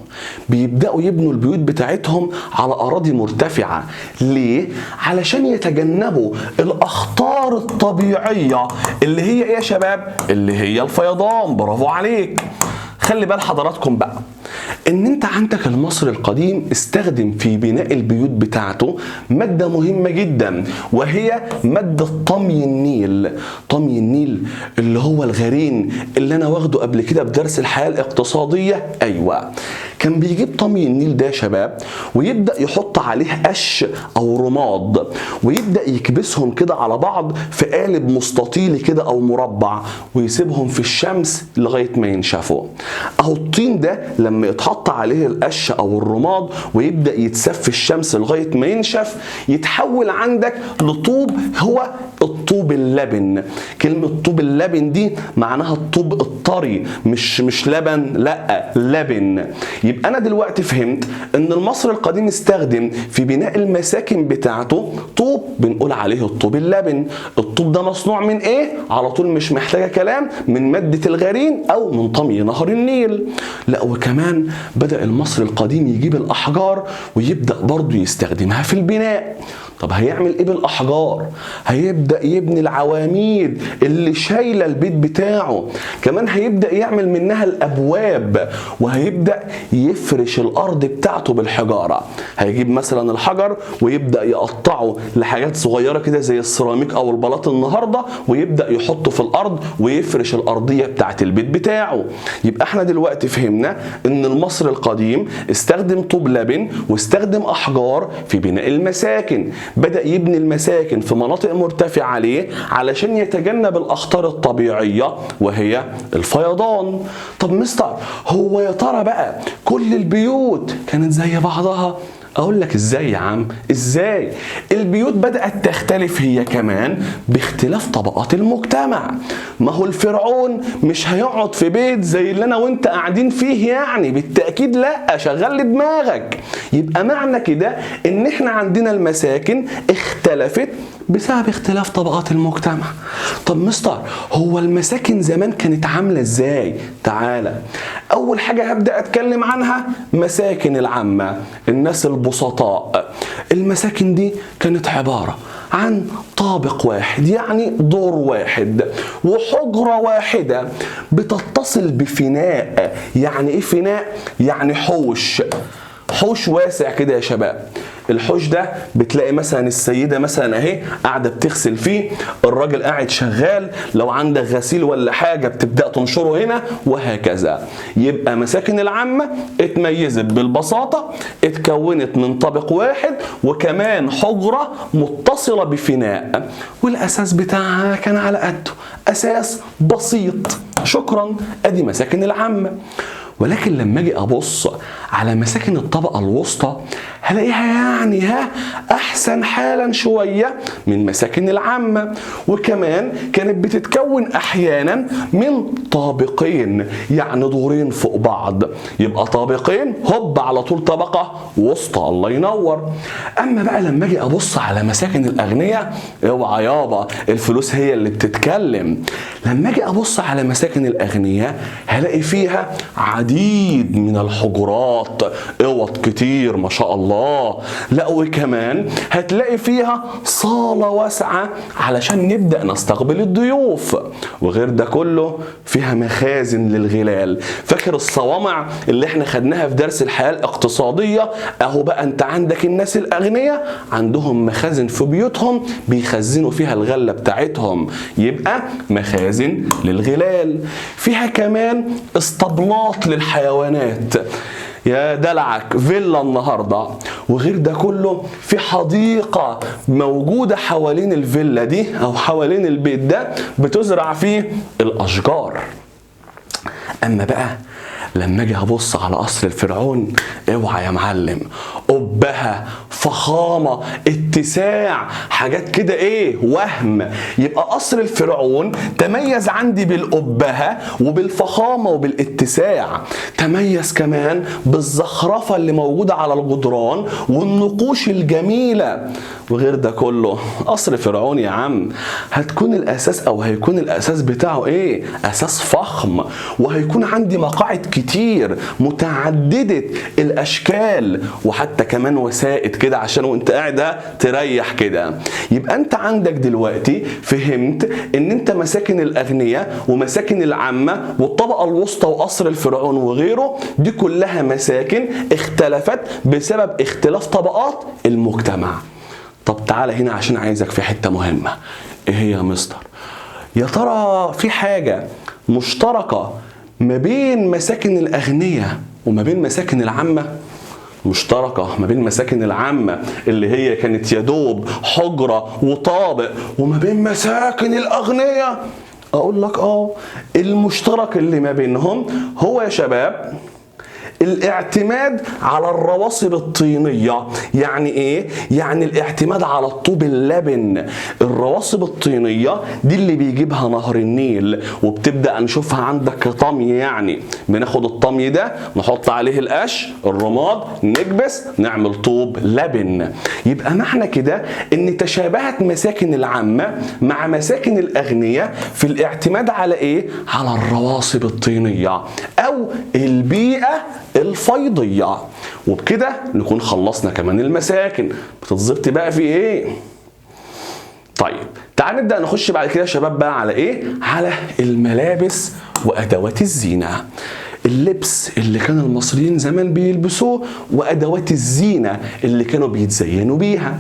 بيبدأوا يبنوا البيوت بتاعتهم على أراضي مرتفعة. ليه؟ علشان يتجنبوا الأخطار الطبيعية اللي هي ايه يا شباب؟ اللي هي الفيضان. برافو عليك. خلي بال حضراتكم بقى ان انت عندك المصري القديم استخدم في بناء البيوت بتاعته مادة مهمة جدا، وهي مادة طمي النيل. طمي النيل اللي هو الغرين اللي انا واخده قبل كده بدرس الحياة الاقتصادية. ايوه، كان بيجيب طمي النيل ده يا شباب ويبدأ يحط عليه قش او رماد ويبدأ يكبسهم كده على بعض في قالب مستطيل كده او مربع ويسيبهم في الشمس لغاية ما ينشفوا. اهو الطين ده لما يتحط عليه القش او الرماد ويبدأ يتسف في الشمس لغاية ما ينشف يتحول عندك لطوب، هو الطوب اللبن. كلمة طوب اللبن دي معناها الطوب الطري، مش لبن، لا لبن. يبقى انا دلوقتي فهمت ان المصري القديم استخدم في بناء المساكن بتاعته طوب بنقول عليه الطوب اللبن. الطوب ده مصنوع من ايه؟ على طول مش محتاجة كلام، من مادة الغرين او من طمي نهر النيل. لا وكمان بدأ المصري القديم يجيب الاحجار ويبدأ برضو يستخدمها في البناء. طب هيعمل ايه بالاحجار؟ هيبدأ يبني العواميد اللي شايله البيت بتاعه، كمان هيبدأ يعمل منها الابواب، وهيبدأ يفرش الارض بتاعته بالحجارة. هيجيب مثلا الحجر ويبدأ يقطعه لحاجات صغيرة كده زي السيراميك او البلاط النهاردة، ويبدأ يحطه في الارض ويفرش الارضية بتاعت البيت بتاعه. يبقى احنا دلوقتي فهمنا ان المصري القديم استخدم طوب لبن واستخدم احجار في بناء المساكن. بدأ يبني المساكن في مناطق مرتفعة عليه علشان يتجنب الأخطار الطبيعية وهي الفيضان. طب مستر هو يا ترى بقى كل البيوت كانت زي بعضها؟ أقول لك إزاي يا عم؟ إزاي؟ البيوت بدأت تختلف هي كمان باختلاف طبقات المجتمع. ما هو الفرعون مش هيقعد في بيت زي اللي أنا وأنت قاعدين فيه يعني، بالتأكيد لأ، شغل دماغك. يبقى معنى كده إن إحنا عندنا المساكن اختلفت بسبب اختلاف طبقات المجتمع. طب مستر هو المساكن زمان كانت عاملة ازاي؟ تعالى أول حاجة هبدأ أتكلم عنها مساكن العامة، الناس البسطاء. المساكن دي كانت عبارة عن طابق واحد، يعني دور واحد وحجرة واحدة بتتصل بفناء. يعني ايه فناء؟ يعني حوش، حوش واسع كده يا شباب. الحوش ده بتلاقي مثلا السيدة مثلا اهي قاعدة بتغسل فيه، الراجل قاعد شغال، لو عندك غسيل ولا حاجة بتبدأ تنشره هنا وهكذا. يبقى مساكن العامة اتميزت بالبساطة، اتكونت من طابق واحد وكمان حجرة متصلة بفناء، والأساس بتاعها كان على قده، أساس بسيط. شكرا، ادي مساكن العامة. ولكن لما اجي ابص على مساكن الطبقة الوسطى هلاقيها يعني احسن حالا شوية من مساكن العامة، وكمان كانت بتتكون احيانا من طابقين، يعني دورين فوق بعض، يبقى طابقين هوب على طول طبقه وسطى. الله ينور. اما بقى لما اجي ابص على مساكن الاغنياء، اوعى يابا الفلوس هي اللي بتتكلم. لما اجي ابص على مساكن الاغنياء هلاقي فيها عديد من الحجرات، اوض كتير ما شاء الله. لا وكمان هتلاقي فيها صالة واسعة علشان نبدأ نستقبل الضيوف، وغير ده كله فيها مخازن للغلال. فاكر الصوامع اللي احنا خدناها في درس الحياة الاقتصادية؟ اهو بقى انت عندك الناس الاغنياء عندهم مخازن في بيوتهم بيخزنوا فيها الغلة بتاعتهم، يبقى مخازن للغلال. فيها كمان اسطبلات للحيوانات، يا دلعك فيلا النهارده. وغير ده كله في حديقة موجودة حوالين الفيلا دي او حوالين البيت ده بتزرع فيه الاشجار. اما بقى لما اجي ابص على قصر الفرعون، اوعى يا معلم، قبها، فخامة، اتساع، حاجات كده ايه وهم. يبقى قصر الفرعون تميز عندي بالقبهه وبالفخامه وبالاتساع، تميز كمان بالزخرفه اللي موجودة على الجدران والنقوش الجميلة. وغير ده كله قصر فرعون يا عم هتكون الاساس او هيكون الاساس بتاعه ايه؟ اساس فخم، وهيكون عندي مقاعد كتير متعددة الاشكال، وحتى كمان وسائد كده عشان وانت قاعد تريح كده. يبقى انت عندك دلوقتي فهمت ان انت مساكن الاغنياء ومساكن العامة والطبقة الوسطى وقصر الفرعون وغيره دي كلها مساكن اختلفت بسبب اختلاف طبقات المجتمع. طب تعالى هنا عشان عايزك في حتة مهمة. ايه هي يا مستر؟ يا ترى في حاجة مشتركة ما بين مساكن الاغنياء وما بين مساكن العامة؟ مشتركة ما بين مساكن العامة اللي هي كانت يدوب حجرة وطابق وما بين مساكن الأغنياء؟ أقول لك المشترك اللي ما بينهم هو يا شباب الاعتماد على الرواسب الطينية. يعني ايه؟ يعني الاعتماد على الطوب اللبن. الرواسب الطينية دي اللي بيجيبها نهر النيل، وبتبدأ نشوفها عندك كطمي، يعني بناخد الطمي ده نحط عليه القش الرماد نكبس نعمل طوب لبن. يبقى معنى كده ان تشابهت مساكن العامة مع مساكن الأغنياء في الاعتماد على ايه؟ على الرواسب الطينية او البيئة الفيضية. وبكده نكون خلصنا كمان المساكن. بتتظبط بقى في ايه؟ طيب تعال نبدأ نخش بعد كده يا شباب بقى على ايه؟ على الملابس وأدوات الزينة. اللبس اللي كان المصريين زمان بيلبسوه وأدوات الزينة اللي كانوا بيتزينوا بيها.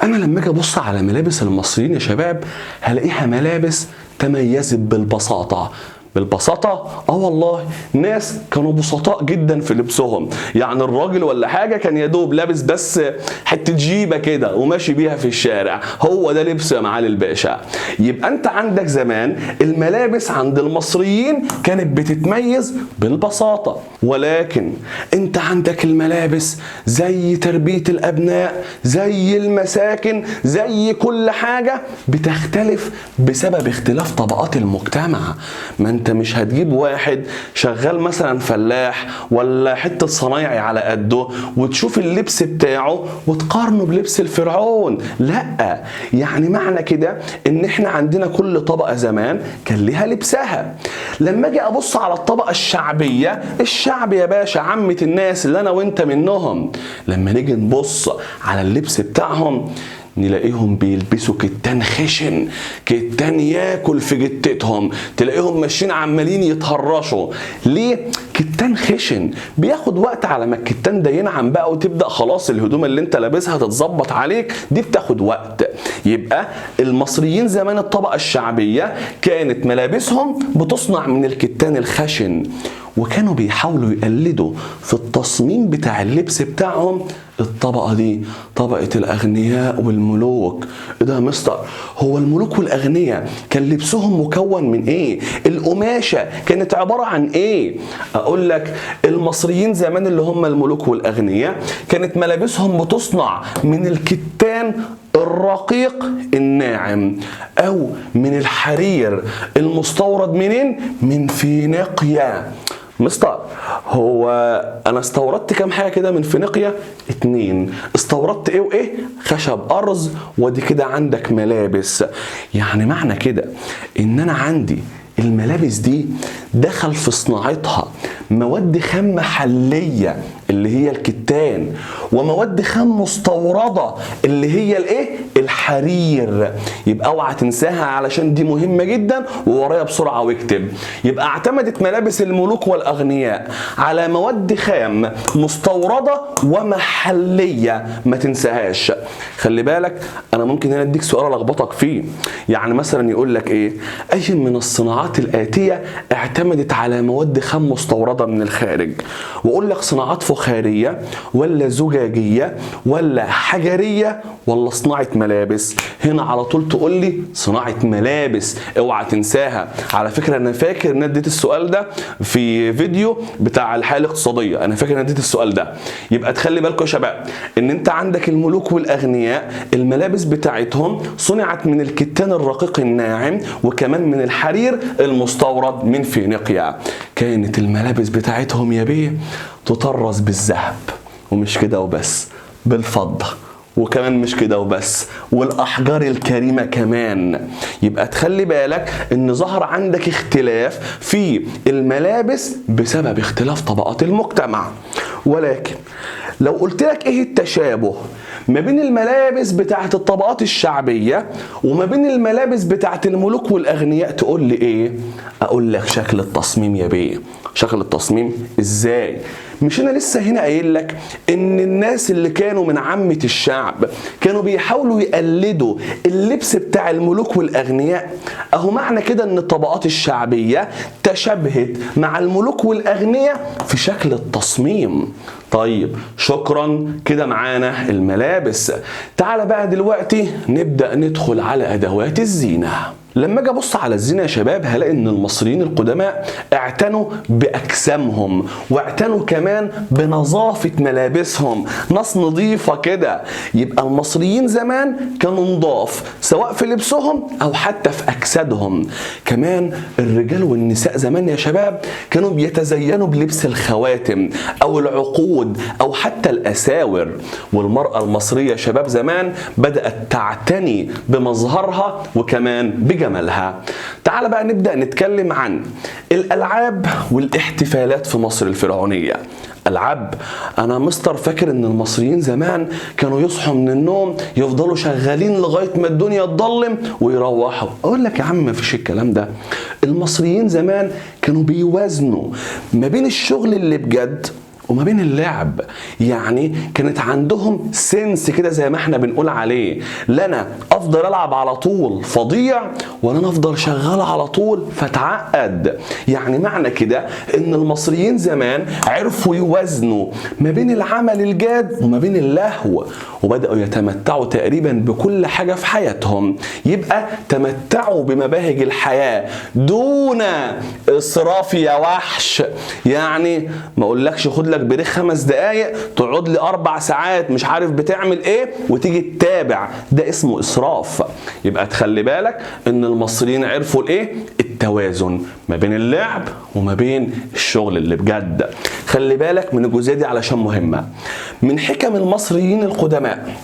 أنا لما أجي أبص على ملابس المصريين يا شباب هلاقيها ملابس تميزت بالبساطة. بالبساطة؟ والله ناس كانوا بسطاء جدا في لبسهم، يعني الراجل ولا حاجة كان يدوب لابس بس حتة جيبة كده وماشي بيها في الشارع، هو ده لبسه يا معالي الباشا. يبقى انت عندك زمان الملابس عند المصريين كانت بتتميز بالبساطة، ولكن انت عندك الملابس زي تربية الأبناء زي المساكن زي كل حاجة بتختلف بسبب اختلاف طبقات المجتمع. ما انت مش هتجيب واحد شغال مثلا فلاح ولا حتة صنايعي على قده وتشوف اللبس بتاعه وتقارنه بلبس الفرعون، لا. يعني معنى كده ان احنا عندنا كل طبقة زمان كان لها لبسها. لما اجي ابص على الطبقة الشعبية، الشعب يا باشا عامة الناس اللي انا وانت منهم، لما نيجي نبص على اللبس بتاعهم نلاقيهم بيلبسوا كتان خشن، كتان ياكل في جتتهم، تلاقيهم ماشيين عمالين يتهرشوا. ليه؟ كتان خشن بياخد وقت على ما الكتان ده ينعم بقى وتبدأ خلاص الهدوم اللي انت لابسها تتظبط عليك، دي بتاخد وقت. يبقى المصريين زمان الطبقة الشعبية كانت ملابسهم بتصنع من الكتان الخشن، وكانوا بيحاولوا يقلدوا في التصميم بتاع اللبس بتاعهم الطبقة دي، طبقة الأغنياء والملوك. ايه ده يا مستر؟ هو الملوك والأغنياء كان لبسهم مكون من ايه؟ القماشة كانت عبارة عن ايه؟ أقول اقول لك المصريين زمان اللي هم الملوك والاغنياء كانت ملابسهم بتصنع من الكتان الرقيق الناعم او من الحرير المستورد منين؟ من فينيقيا. مستر هو انا استوردت كام حاجة كده من فينيقيا؟ 2. استوردت ايه وايه؟ خشب ارز، ودي كده عندك ملابس. يعني معنى كده ان انا عندي الملابس دي دخل في صناعتها مواد خام محلية اللي هي الكتان، ومواد خام مستوردة اللي هي الايه؟ الحرير. يبقى اوعى تنساها علشان دي مهمة جدا، وورايا بسرعة واكتب. يبقى اعتمدت ملابس الملوك والأغنياء على مواد خام مستوردة ومحلية، ما تنساهاش. خلي بالك انا ممكن هنا اديك سؤال الخبطك فيه، يعني مثلا يقول لك ايه؟ اي من الصناعات الآتية اعتمدت على مواد خام مستوردة من الخارج؟ واقول لك صناعات فخارية ولا زجاجية ولا حجرية ولا صناعة ملابس؟ هنا على طول تقول لي صناعة ملابس، اوعى تنساها. على فكرة انا فاكر ان اديت السؤال ده في فيديو بتاع الحالة الاقتصادية، انا فاكر ان اديت السؤال ده. يبقى تخلي بالكم يا شباب ان انت عندك الملوك والاغنياء الملابس بتاعتهم صنعت من الكتان الرقيق الناعم وكمان من الحرير المستورد من فينيقيا. كانت الملابس بتاعتهم يا بيه تطرز بالذهب، ومش كده وبس، بالفضة، وكمان مش كده وبس، والأحجار الكريمة كمان. يبقى تخلي بالك ان ظهر عندك اختلاف في الملابس بسبب اختلاف طبقات المجتمع. ولكن لو قلت لك ايه التشابه ما بين الملابس بتاعت الطبقات الشعبية وما بين الملابس بتاعت الملوك والأغنياء تقول لي ايه؟ اقول لك شكل التصميم يا بيه. شكل التصميم ازاي؟ مش انا لسه هنا قايل لك ان الناس اللي كانوا من عامة الشعب كانوا بيحاولوا يقلدوا اللبس بتاع الملوك والاغنياء؟ اهو معنى كده ان الطبقات الشعبية تشابهت مع الملوك والاغنياء في شكل التصميم. طيب شكرا، كده معانا الملابس. تعال بقى دلوقتي نبدأ ندخل على ادوات الزينة. لما اجي ابص على الزينة يا شباب هلاقي ان المصريين القدماء اعتنوا باجسامهم، واعتنوا كمان بنظافه ملابسهم، ناس نظيفة كده. يبقى المصريين زمان كانوا نضاف سواء في لبسهم او حتى في اجسادهم. كمان الرجال والنساء زمان يا شباب كانوا بيتزينوا بلبس الخواتم او العقود او حتى الاساور. والمراة المصرية يا شباب زمان بدات تعتني بمظهرها وكمان بجمالها. تعال بقى نبدأ نتكلم عن الألعاب والاحتفالات في مصر الفرعونية. ألعاب، أنا مستر فاكر إن المصريين زمان كانوا يصحوا من النوم يفضلوا شغالين لغاية ما الدنيا تضلم ويروحوا. أقول لك يا عم مفيش الكلام ده. المصريين زمان كانوا بيوازنوا ما بين الشغل اللي بجد وما بين اللعب، يعني كانت عندهم سنس كده زي ما احنا بنقول عليه، لا انا افضل العب على طول فضيع ولا انا افضل شغال على طول فتعقد. يعني معنى كده ان المصريين زمان عرفوا يوازنوا ما بين العمل الجاد وما بين اللهو، وبدأوا يتمتعوا تقريبا بكل حاجة في حياتهم. يبقى تمتعوا بمباهج الحياة دون اسراف يا وحش. يعني ما اقولكش خد لك break 5 دقايق تقعد لي 4 ساعات مش عارف بتعمل ايه وتيجي تتابع، ده اسمه اسراف. يبقى تخلي بالك ان المصريين عرفوا الايه؟ التوازن ما بين اللعب وما بين الشغل اللي بجد. خلي بالك من الجزئية دي علشان مهمة. من حكم المصريين القدماء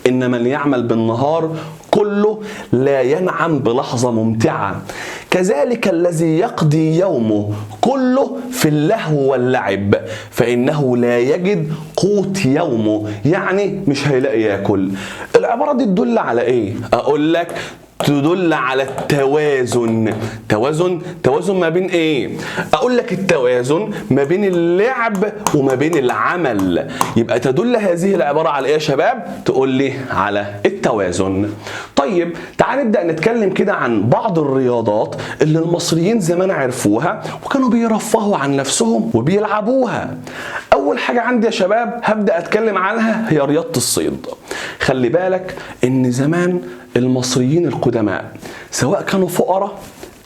إن من يعمل بالنهار كله لا ينعم بلحظة ممتعة، كذلك الذي يقضي يومه كله في اللهو واللعب فإنه لا يجد قوت يومه، يعني مش هيلاقي ياكل. العبارة دي تدل على إيه؟ أقول لك تدل على التوازن. توازن، توازن ما بين ايه؟ اقول لك التوازن ما بين اللعب وما بين العمل. يبقى تدل هذه العبارة على ايه يا شباب؟ تقول لي على التوازن. طيب تعال نبدأ نتكلم كده عن بعض الرياضات اللي المصريين زمان عرفوها وكانوا بيرفهوا عن نفسهم وبيلعبوها. اول حاجة عندي يا شباب هبدأ اتكلم عنها هي رياضة الصيد. خلي بالك ان زمان المصريين القدماء سواء كانوا فقراء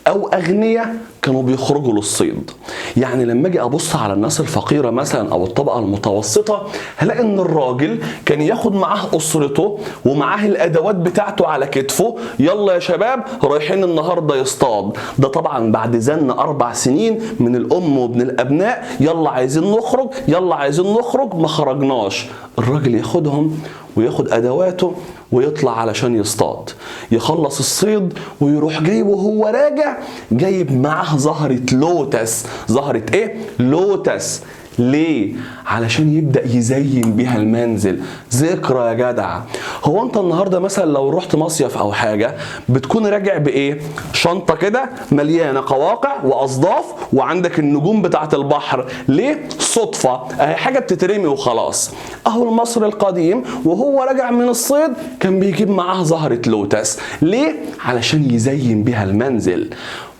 او اغنياء كانوا بيخرجوا للصيد. يعني لما اجي ابص على الناس الفقيرة مثلا او الطبقة المتوسطة، هلاقي ان الراجل كان ياخد معاه اسرته ومعاه الادوات بتاعته على كتفه، يلا يا شباب رايحين النهارده يصطاد. ده طبعا بعد زن 4 سنين من الام وابن الابناء، يلا عايزين نخرج يلا عايزين نخرج، ما خرجناش. الراجل ياخدهم وياخد ادواته ويطلع علشان يصطاد، يخلص الصيد ويروح جايب وهو راجع جايب معاه زهرة لوتس. زهرة ايه؟ لوتس. ليه؟ علشان يبدأ يزين بيها المنزل. ذكرى يا جدع. هو انت النهارده مثلا لو رحت مصيف او حاجة بتكون راجع بايه؟ شنطه كده مليانة قواقع واصداف وعندك النجوم بتاعه البحر. ليه؟ صدفة، اهي حاجة بتترمي وخلاص. اهو المصري القديم وهو راجع من الصيد كان بيجيب معاه زهره لوتس. ليه؟ علشان يزين بيها المنزل.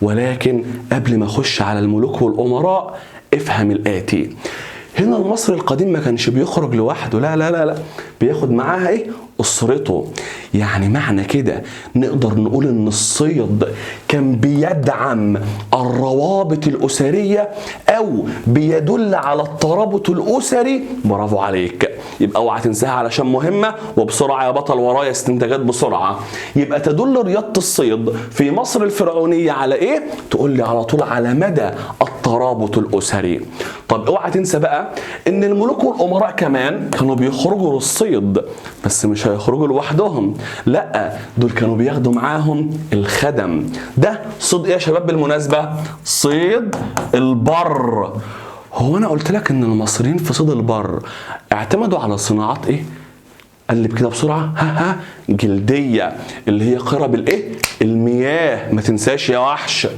ولكن قبل ما اخش على الملوك والامراء افهم الآتي. هنا المصري القديم ما كانش بيخرج لوحده، لا لا لا لا، بياخد معاها ايه؟ اسرته. يعني معنى كده نقدر نقول ان الصيد كان بيدعم الروابط الاسرية او بيدل على الترابط الاسري. برافو عليك. يبقى اوعى تنساها علشان مهمة، وبسرعة يا بطل ورايا استنتاجات بسرعة. يبقى تدل رياضة الصيد في مصر الفرعونية على ايه؟ تقول لي على طول على مدى الترابط الاسري. طب اوعى تنسى بقى ان الملوك والامراء كمان كانوا بيخرجوا للصيد، بس مش هيخرجوا لوحدهم، لا دول كانوا بياخدوا معاهم الخدم. ده صيد ايه يا شباب بالمناسبة؟ صيد البر. هو انا قلت لك ان المصريين في صيد البر اعتمدوا على صناعات ايه؟ قلب كده بسرعة، ها ها، جلدية اللي هي قرب الايه؟ المياه، ما تنساش يا وحش.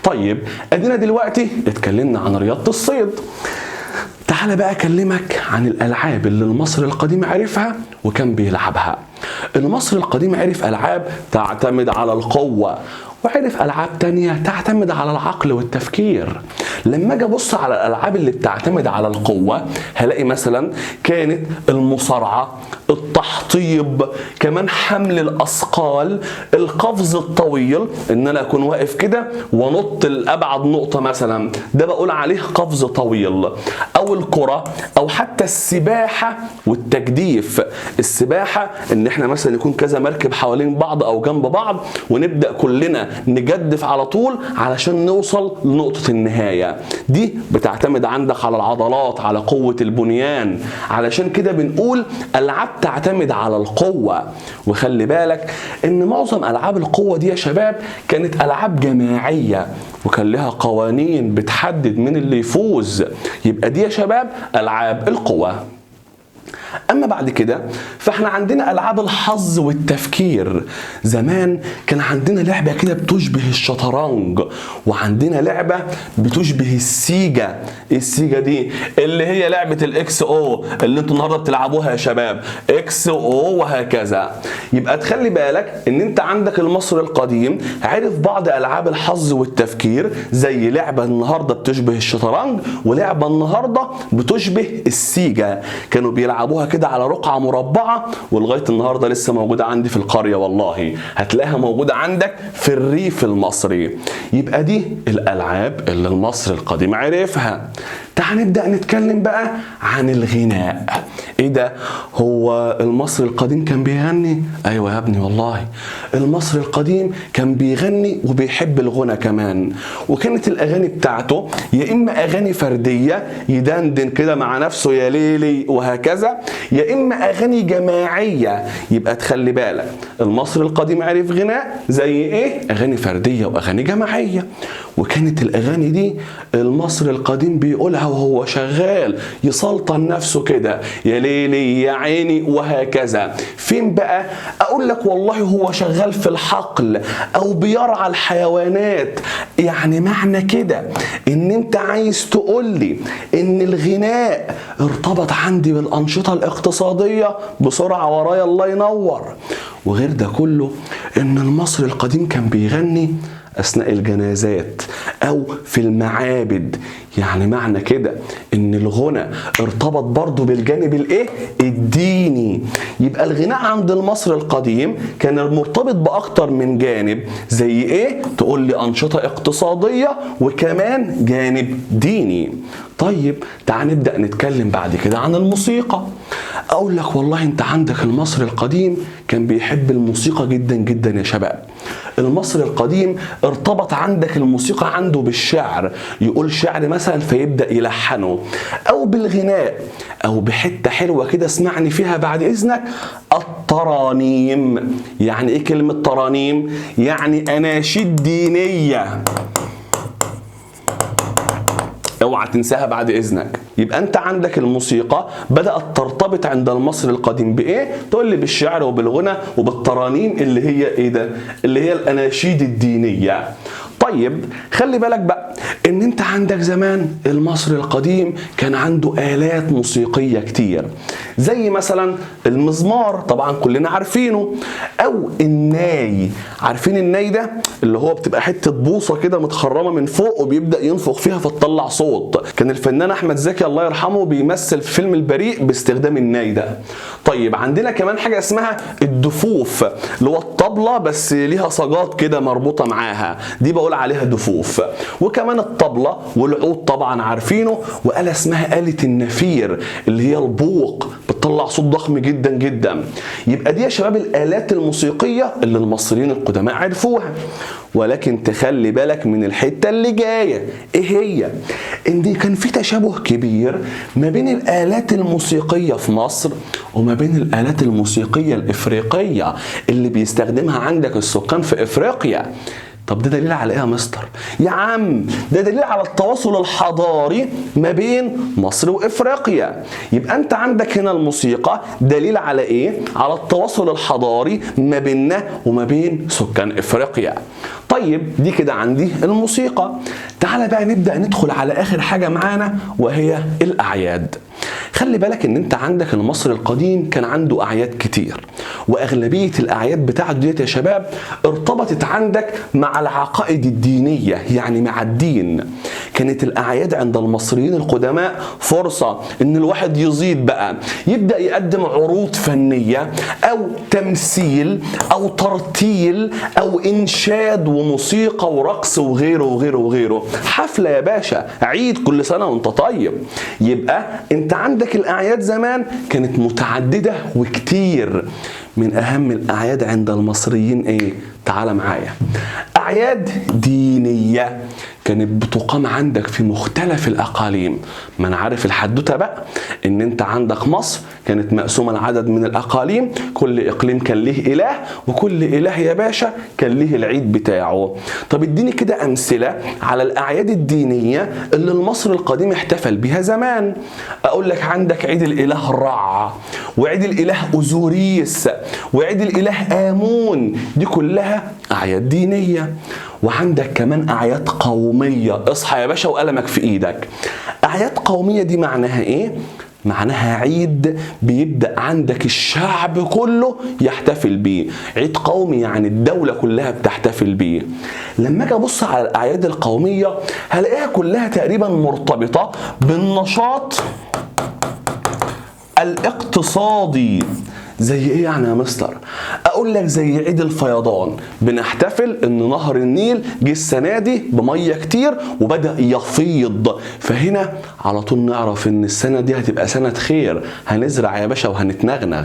طيب ادينا دلوقتي اتكلمنا عن رياضة الصيد. تعال بقى اكلمك عن الالعاب اللي المصري القديم عرفها وكان بيلعبها. المصري القديم عرف العاب تعتمد على القوة، وعرف العاب تانية تعتمد على العقل والتفكير. لما اجي ابص على الالعاب اللي بتعتمد على القوة هلاقي مثلا كانت المصارعة، التحطيب، كمان حمل الاثقال، القفز الطويل، ان انا اكون واقف كده وانط لابعد نقطة مثلا، ده بقول عليه قفز طويل، او الكرة، او حتى السباحة والتجديف. السباحة ان احنا مثلا يكون كذا مركب حوالين بعض او جنب بعض ونبدأ كلنا نجدف على طول علشان نوصل لنقطة النهاية. دي بتعتمد عندك على العضلات، على قوة البنيان، علشان كده بنقول ألعاب تعتمد على القوة. وخلي بالك ان معظم ألعاب القوة دي يا شباب كانت ألعاب جماعية وكان لها قوانين بتحدد مين اللي يفوز. يبقى دي يا شباب ألعاب القوة. اما بعد كده فاحنا عندنا العاب الحظ والتفكير. زمان كان عندنا لعبه كده بتشبه الشطرنج، وعندنا لعبه بتشبه السيجا. السيجا دي اللي هي لعبه ال X O اللي انتوا النهارده بتلعبوها يا شباب، X O وهكذا. يبقى تخلي بالك ان انت عندك المصري القديم عرف بعض العاب الحظ والتفكير، زي لعبه النهارده بتشبه الشطرنج ولعبه النهارده بتشبه السيجا. كانوا بيلعبوها كده على رقعة مربعة، ولغاية النهاردة لسه موجودة عندي في القرية، والله هتلاقيها موجودة عندك في الريف المصري. يبقى دي الألعاب اللي المصري القديم عرفها. تعال نبدأ نتكلم بقى عن الغناء. ايه ده؟ هو المصري القديم كان بيغني؟ ايوه يا ابني والله المصري القديم كان بيغني وبيحب الغنى كمان، وكانت الاغاني بتاعته يا اما اغاني فردية يدندن كده مع نفسه يا ليلي وهكذا، يا اما اغاني جماعية. يبقى تخلي بالك المصري القديم عرف غناء زي ايه؟ اغاني فردية واغاني جماعية. وكانت الاغاني دي المصري القديم بيقولها وهو شغال، يسلطن نفسه كده يا ليلي يا عيني وهكذا. فين بقى؟ اقول لك والله هو شغال في الحقل او بيرعى الحيوانات. يعني معنى كده ان انت عايز تقول لي ان الغناء ارتبط عندي بالانشطه الاقتصادية؟ بسرعة ورايا الله ينور. وغير ده كله ان المصري القديم كان بيغني اثناء الجنازات او في المعابد. يعني معنى كده ان الغنى ارتبط برضو بالجانب الايه؟ الديني. يبقى الغناء عند المصري القديم كان مرتبط باكتر من جانب، زي ايه؟ تقول لي انشطة اقتصادية وكمان جانب ديني. طيب تعال نبدأ نتكلم بعد كده عن الموسيقى. اقول لك والله انت عندك المصري القديم كان بيحب الموسيقى جدا جدا يا شباب. المصري القديم ارتبط عندك الموسيقى عنده بالشعر، يقول شعر مثلا فيبدأ يلحنه، او بالغناء، او بحتة حلوة كده اسمعني فيها بعد اذنك، الترانيم. يعني ايه كلمة ترانيم؟ يعني اناشيد دينية، اوعى تنساها بعد اذنك. يبقى انت عندك الموسيقى بدأت ترتبط عند المصري القديم بايه؟ تقول لي بالشعر وبالغنى وبالترانيم اللي هي ايه ده؟ اللي هي الاناشيد الدينية. طيب خلي بالك بقى ان انت عندك زمان المصري القديم كان عنده آلات موسيقية كتير، زي مثلا المزمار طبعا كلنا عارفينه، او الناي. عارفين الناي ده اللي هو بتبقى حتة بوصة كده متخرمة من فوق وبيبدأ ينفخ فيها فتطلع صوت. كان الفنان احمد زكي الله يرحمه بيمثل في فيلم البريء باستخدام الناي ده. طيب عندنا كمان حاجة اسمها الدفوف، اللي هو الطبلة بس ليها صاجات كده مربوطة معاها، دي بقول عليها دفوف. وكمان الطبلة والعود طبعا عارفينه، وآلة اسمها آلة النفير اللي هي البوق، بتطلع صوت ضخم جدا جدا. يبقى دي يا شباب الآلات الموسيقية اللي المصريين القدماء عرفوها. ولكن تخلي بالك من الحتة اللي جاية، ايه هي؟ ان دي كان في تشابه كبير ما بين الآلات الموسيقية في مصر وما بين الآلات الموسيقية الإفريقية اللي بيستخدمها عندك السكان في إفريقيا. طب ده دليل على ايه يا مستر؟ يا عم ده دليل على التواصل الحضاري ما بين مصر وافريقيا. يبقى انت عندك هنا الموسيقى دليل على ايه؟ على التواصل الحضاري ما بيننا وما بين سكان افريقيا. طيب دي كده عندي الموسيقى. تعالى بقى نبدأ ندخل على اخر حاجة معانا وهي الاعياد. خلي بالك ان انت عندك المصري القديم كان عنده اعياد كتير، واغلبية الاعياد بتاعته ديت يا شباب ارتبطت عندك مع العقائد الدينية، يعني مع الدين. كانت الاعياد عند المصريين القدماء فرصة ان الواحد يزيد بقى، يبدأ يقدم عروض فنية او تمثيل او ترتيل او انشاد وموسيقى ورقص وغيره وغيره وغيره. حفلة يا باشا، عيد كل سنة وانت طيب. يبقى انت عندك الأعياد زمان كانت متعددة وكتير. من أهم الأعياد عند المصريين إيه؟ تعال معايا. أعياد دينية كانت بتقام عندك في مختلف الأقاليم. ما أنا عارف الحدوتة بقى إن أنت عندك مصر كانت مقسومة لعدد من الأقاليم، كل إقليم كان ليه إله، وكل إله يا باشا كان ليه العيد بتاعه. طب اديني كده أمثلة على الأعياد الدينية اللي المصري القديم احتفل بها زمان. أقول لك عندك عيد الإله رع، وعيد الإله أوزوريس، وعيد الإله آمون، دي كلها أعياد دينية. وعندك كمان أعياد قومية. اصحى يا باشا وقلمك في إيدك. أعياد قومية دي معناها إيه؟ معناها عيد بيبدأ عندك الشعب كله يحتفل بيه. عيد قومي يعني الدولة كلها بتحتفل بيه. لما اجي ابص على الأعياد القومية هلاقيها كلها تقريبا مرتبطة بالنشاط الاقتصادي. زي ايه يعني يا مستر؟ اقول لك زي عيد الفيضان، بنحتفل ان نهر النيل جه السنة دي بميه كتير وبدا يفيض، فهنا على طول نعرف ان السنة دي هتبقى سنة خير، هنزرع يا باشا وهنتنغنغ.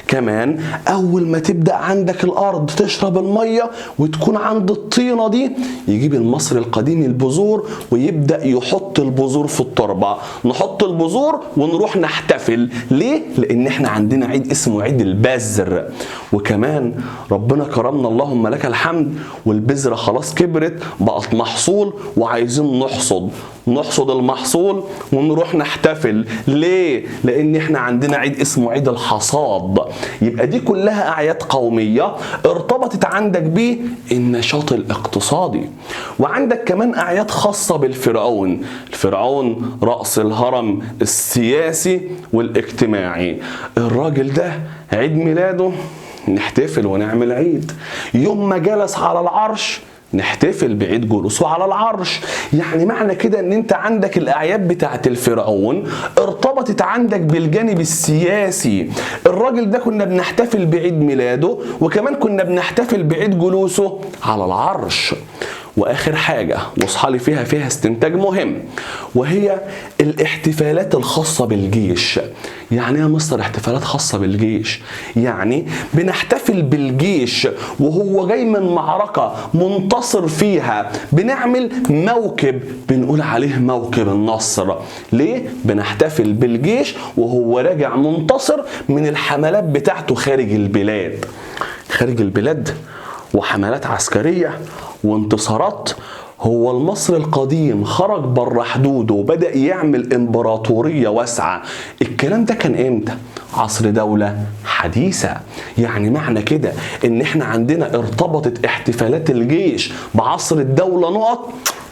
كمان اول ما تبدا عندك الارض تشرب المية وتكون عند الطينه دي، يجيب المصري القديم البذور ويبدا يحط البذور في التربة. نحط البذور ونروح نحتفل. ليه؟ لان احنا عندنا عيد اسمه عيد البذر. وكمان ربنا كرمنا اللهم لك الحمد، والبذرة خلاص كبرت بقت محصول وعايزين نحصد، نحصد المحصول ونروح نحتفل. ليه؟ لان احنا عندنا عيد اسمه عيد الحصاد. يبقى دي كلها اعياد قومية ارتبطت عندك بالنشاط الاقتصادي. وعندك كمان اعياد خاصة بالفرعون. الفرعون رأس الهرم السياسي والاجتماعي. الراجل ده عيد ميلاده نحتفل ونعمل عيد، يوم ما جلس على العرش نحتفل بعيد جلوسه على العرش. يعني معنى كده ان انت عندك الاعياد بتاعت الفرعون ارتبطت عندك بالجانب السياسي. الراجل ده كنا بنحتفل بعيد ميلاده، وكمان كنا بنحتفل بعيد جلوسه على العرش. واخر حاجة واصحالي فيها استنتاج مهم، وهي الاحتفالات الخاصة بالجيش. يعني ايه يا مستر احتفالات خاصة بالجيش؟ يعني بنحتفل بالجيش وهو جاي من معركة منتصر فيها، بنعمل موكب بنقول عليه موكب النصر. ليه؟ بنحتفل بالجيش وهو راجع منتصر من الحملات بتاعته خارج البلاد. خارج البلاد وحملات عسكرية وانتصارات. هو المصري القديم خرج بره حدوده وبدأ يعمل امبراطورية واسعة. الكلام ده كان امتى؟ عصر دولة حديثة. يعني معنى كده ان احنا عندنا ارتبطت احتفالات الجيش بعصر الدولة نقط.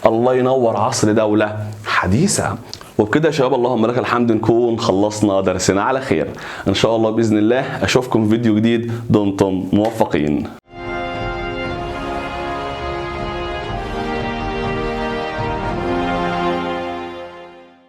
الله ينور، عصر دولة حديثة. وبكده يا شباب اللهم لك الحمد نكون خلصنا درسنا على خير. ان شاء الله بإذن الله اشوفكم في فيديو جديد. دمتم موفقين.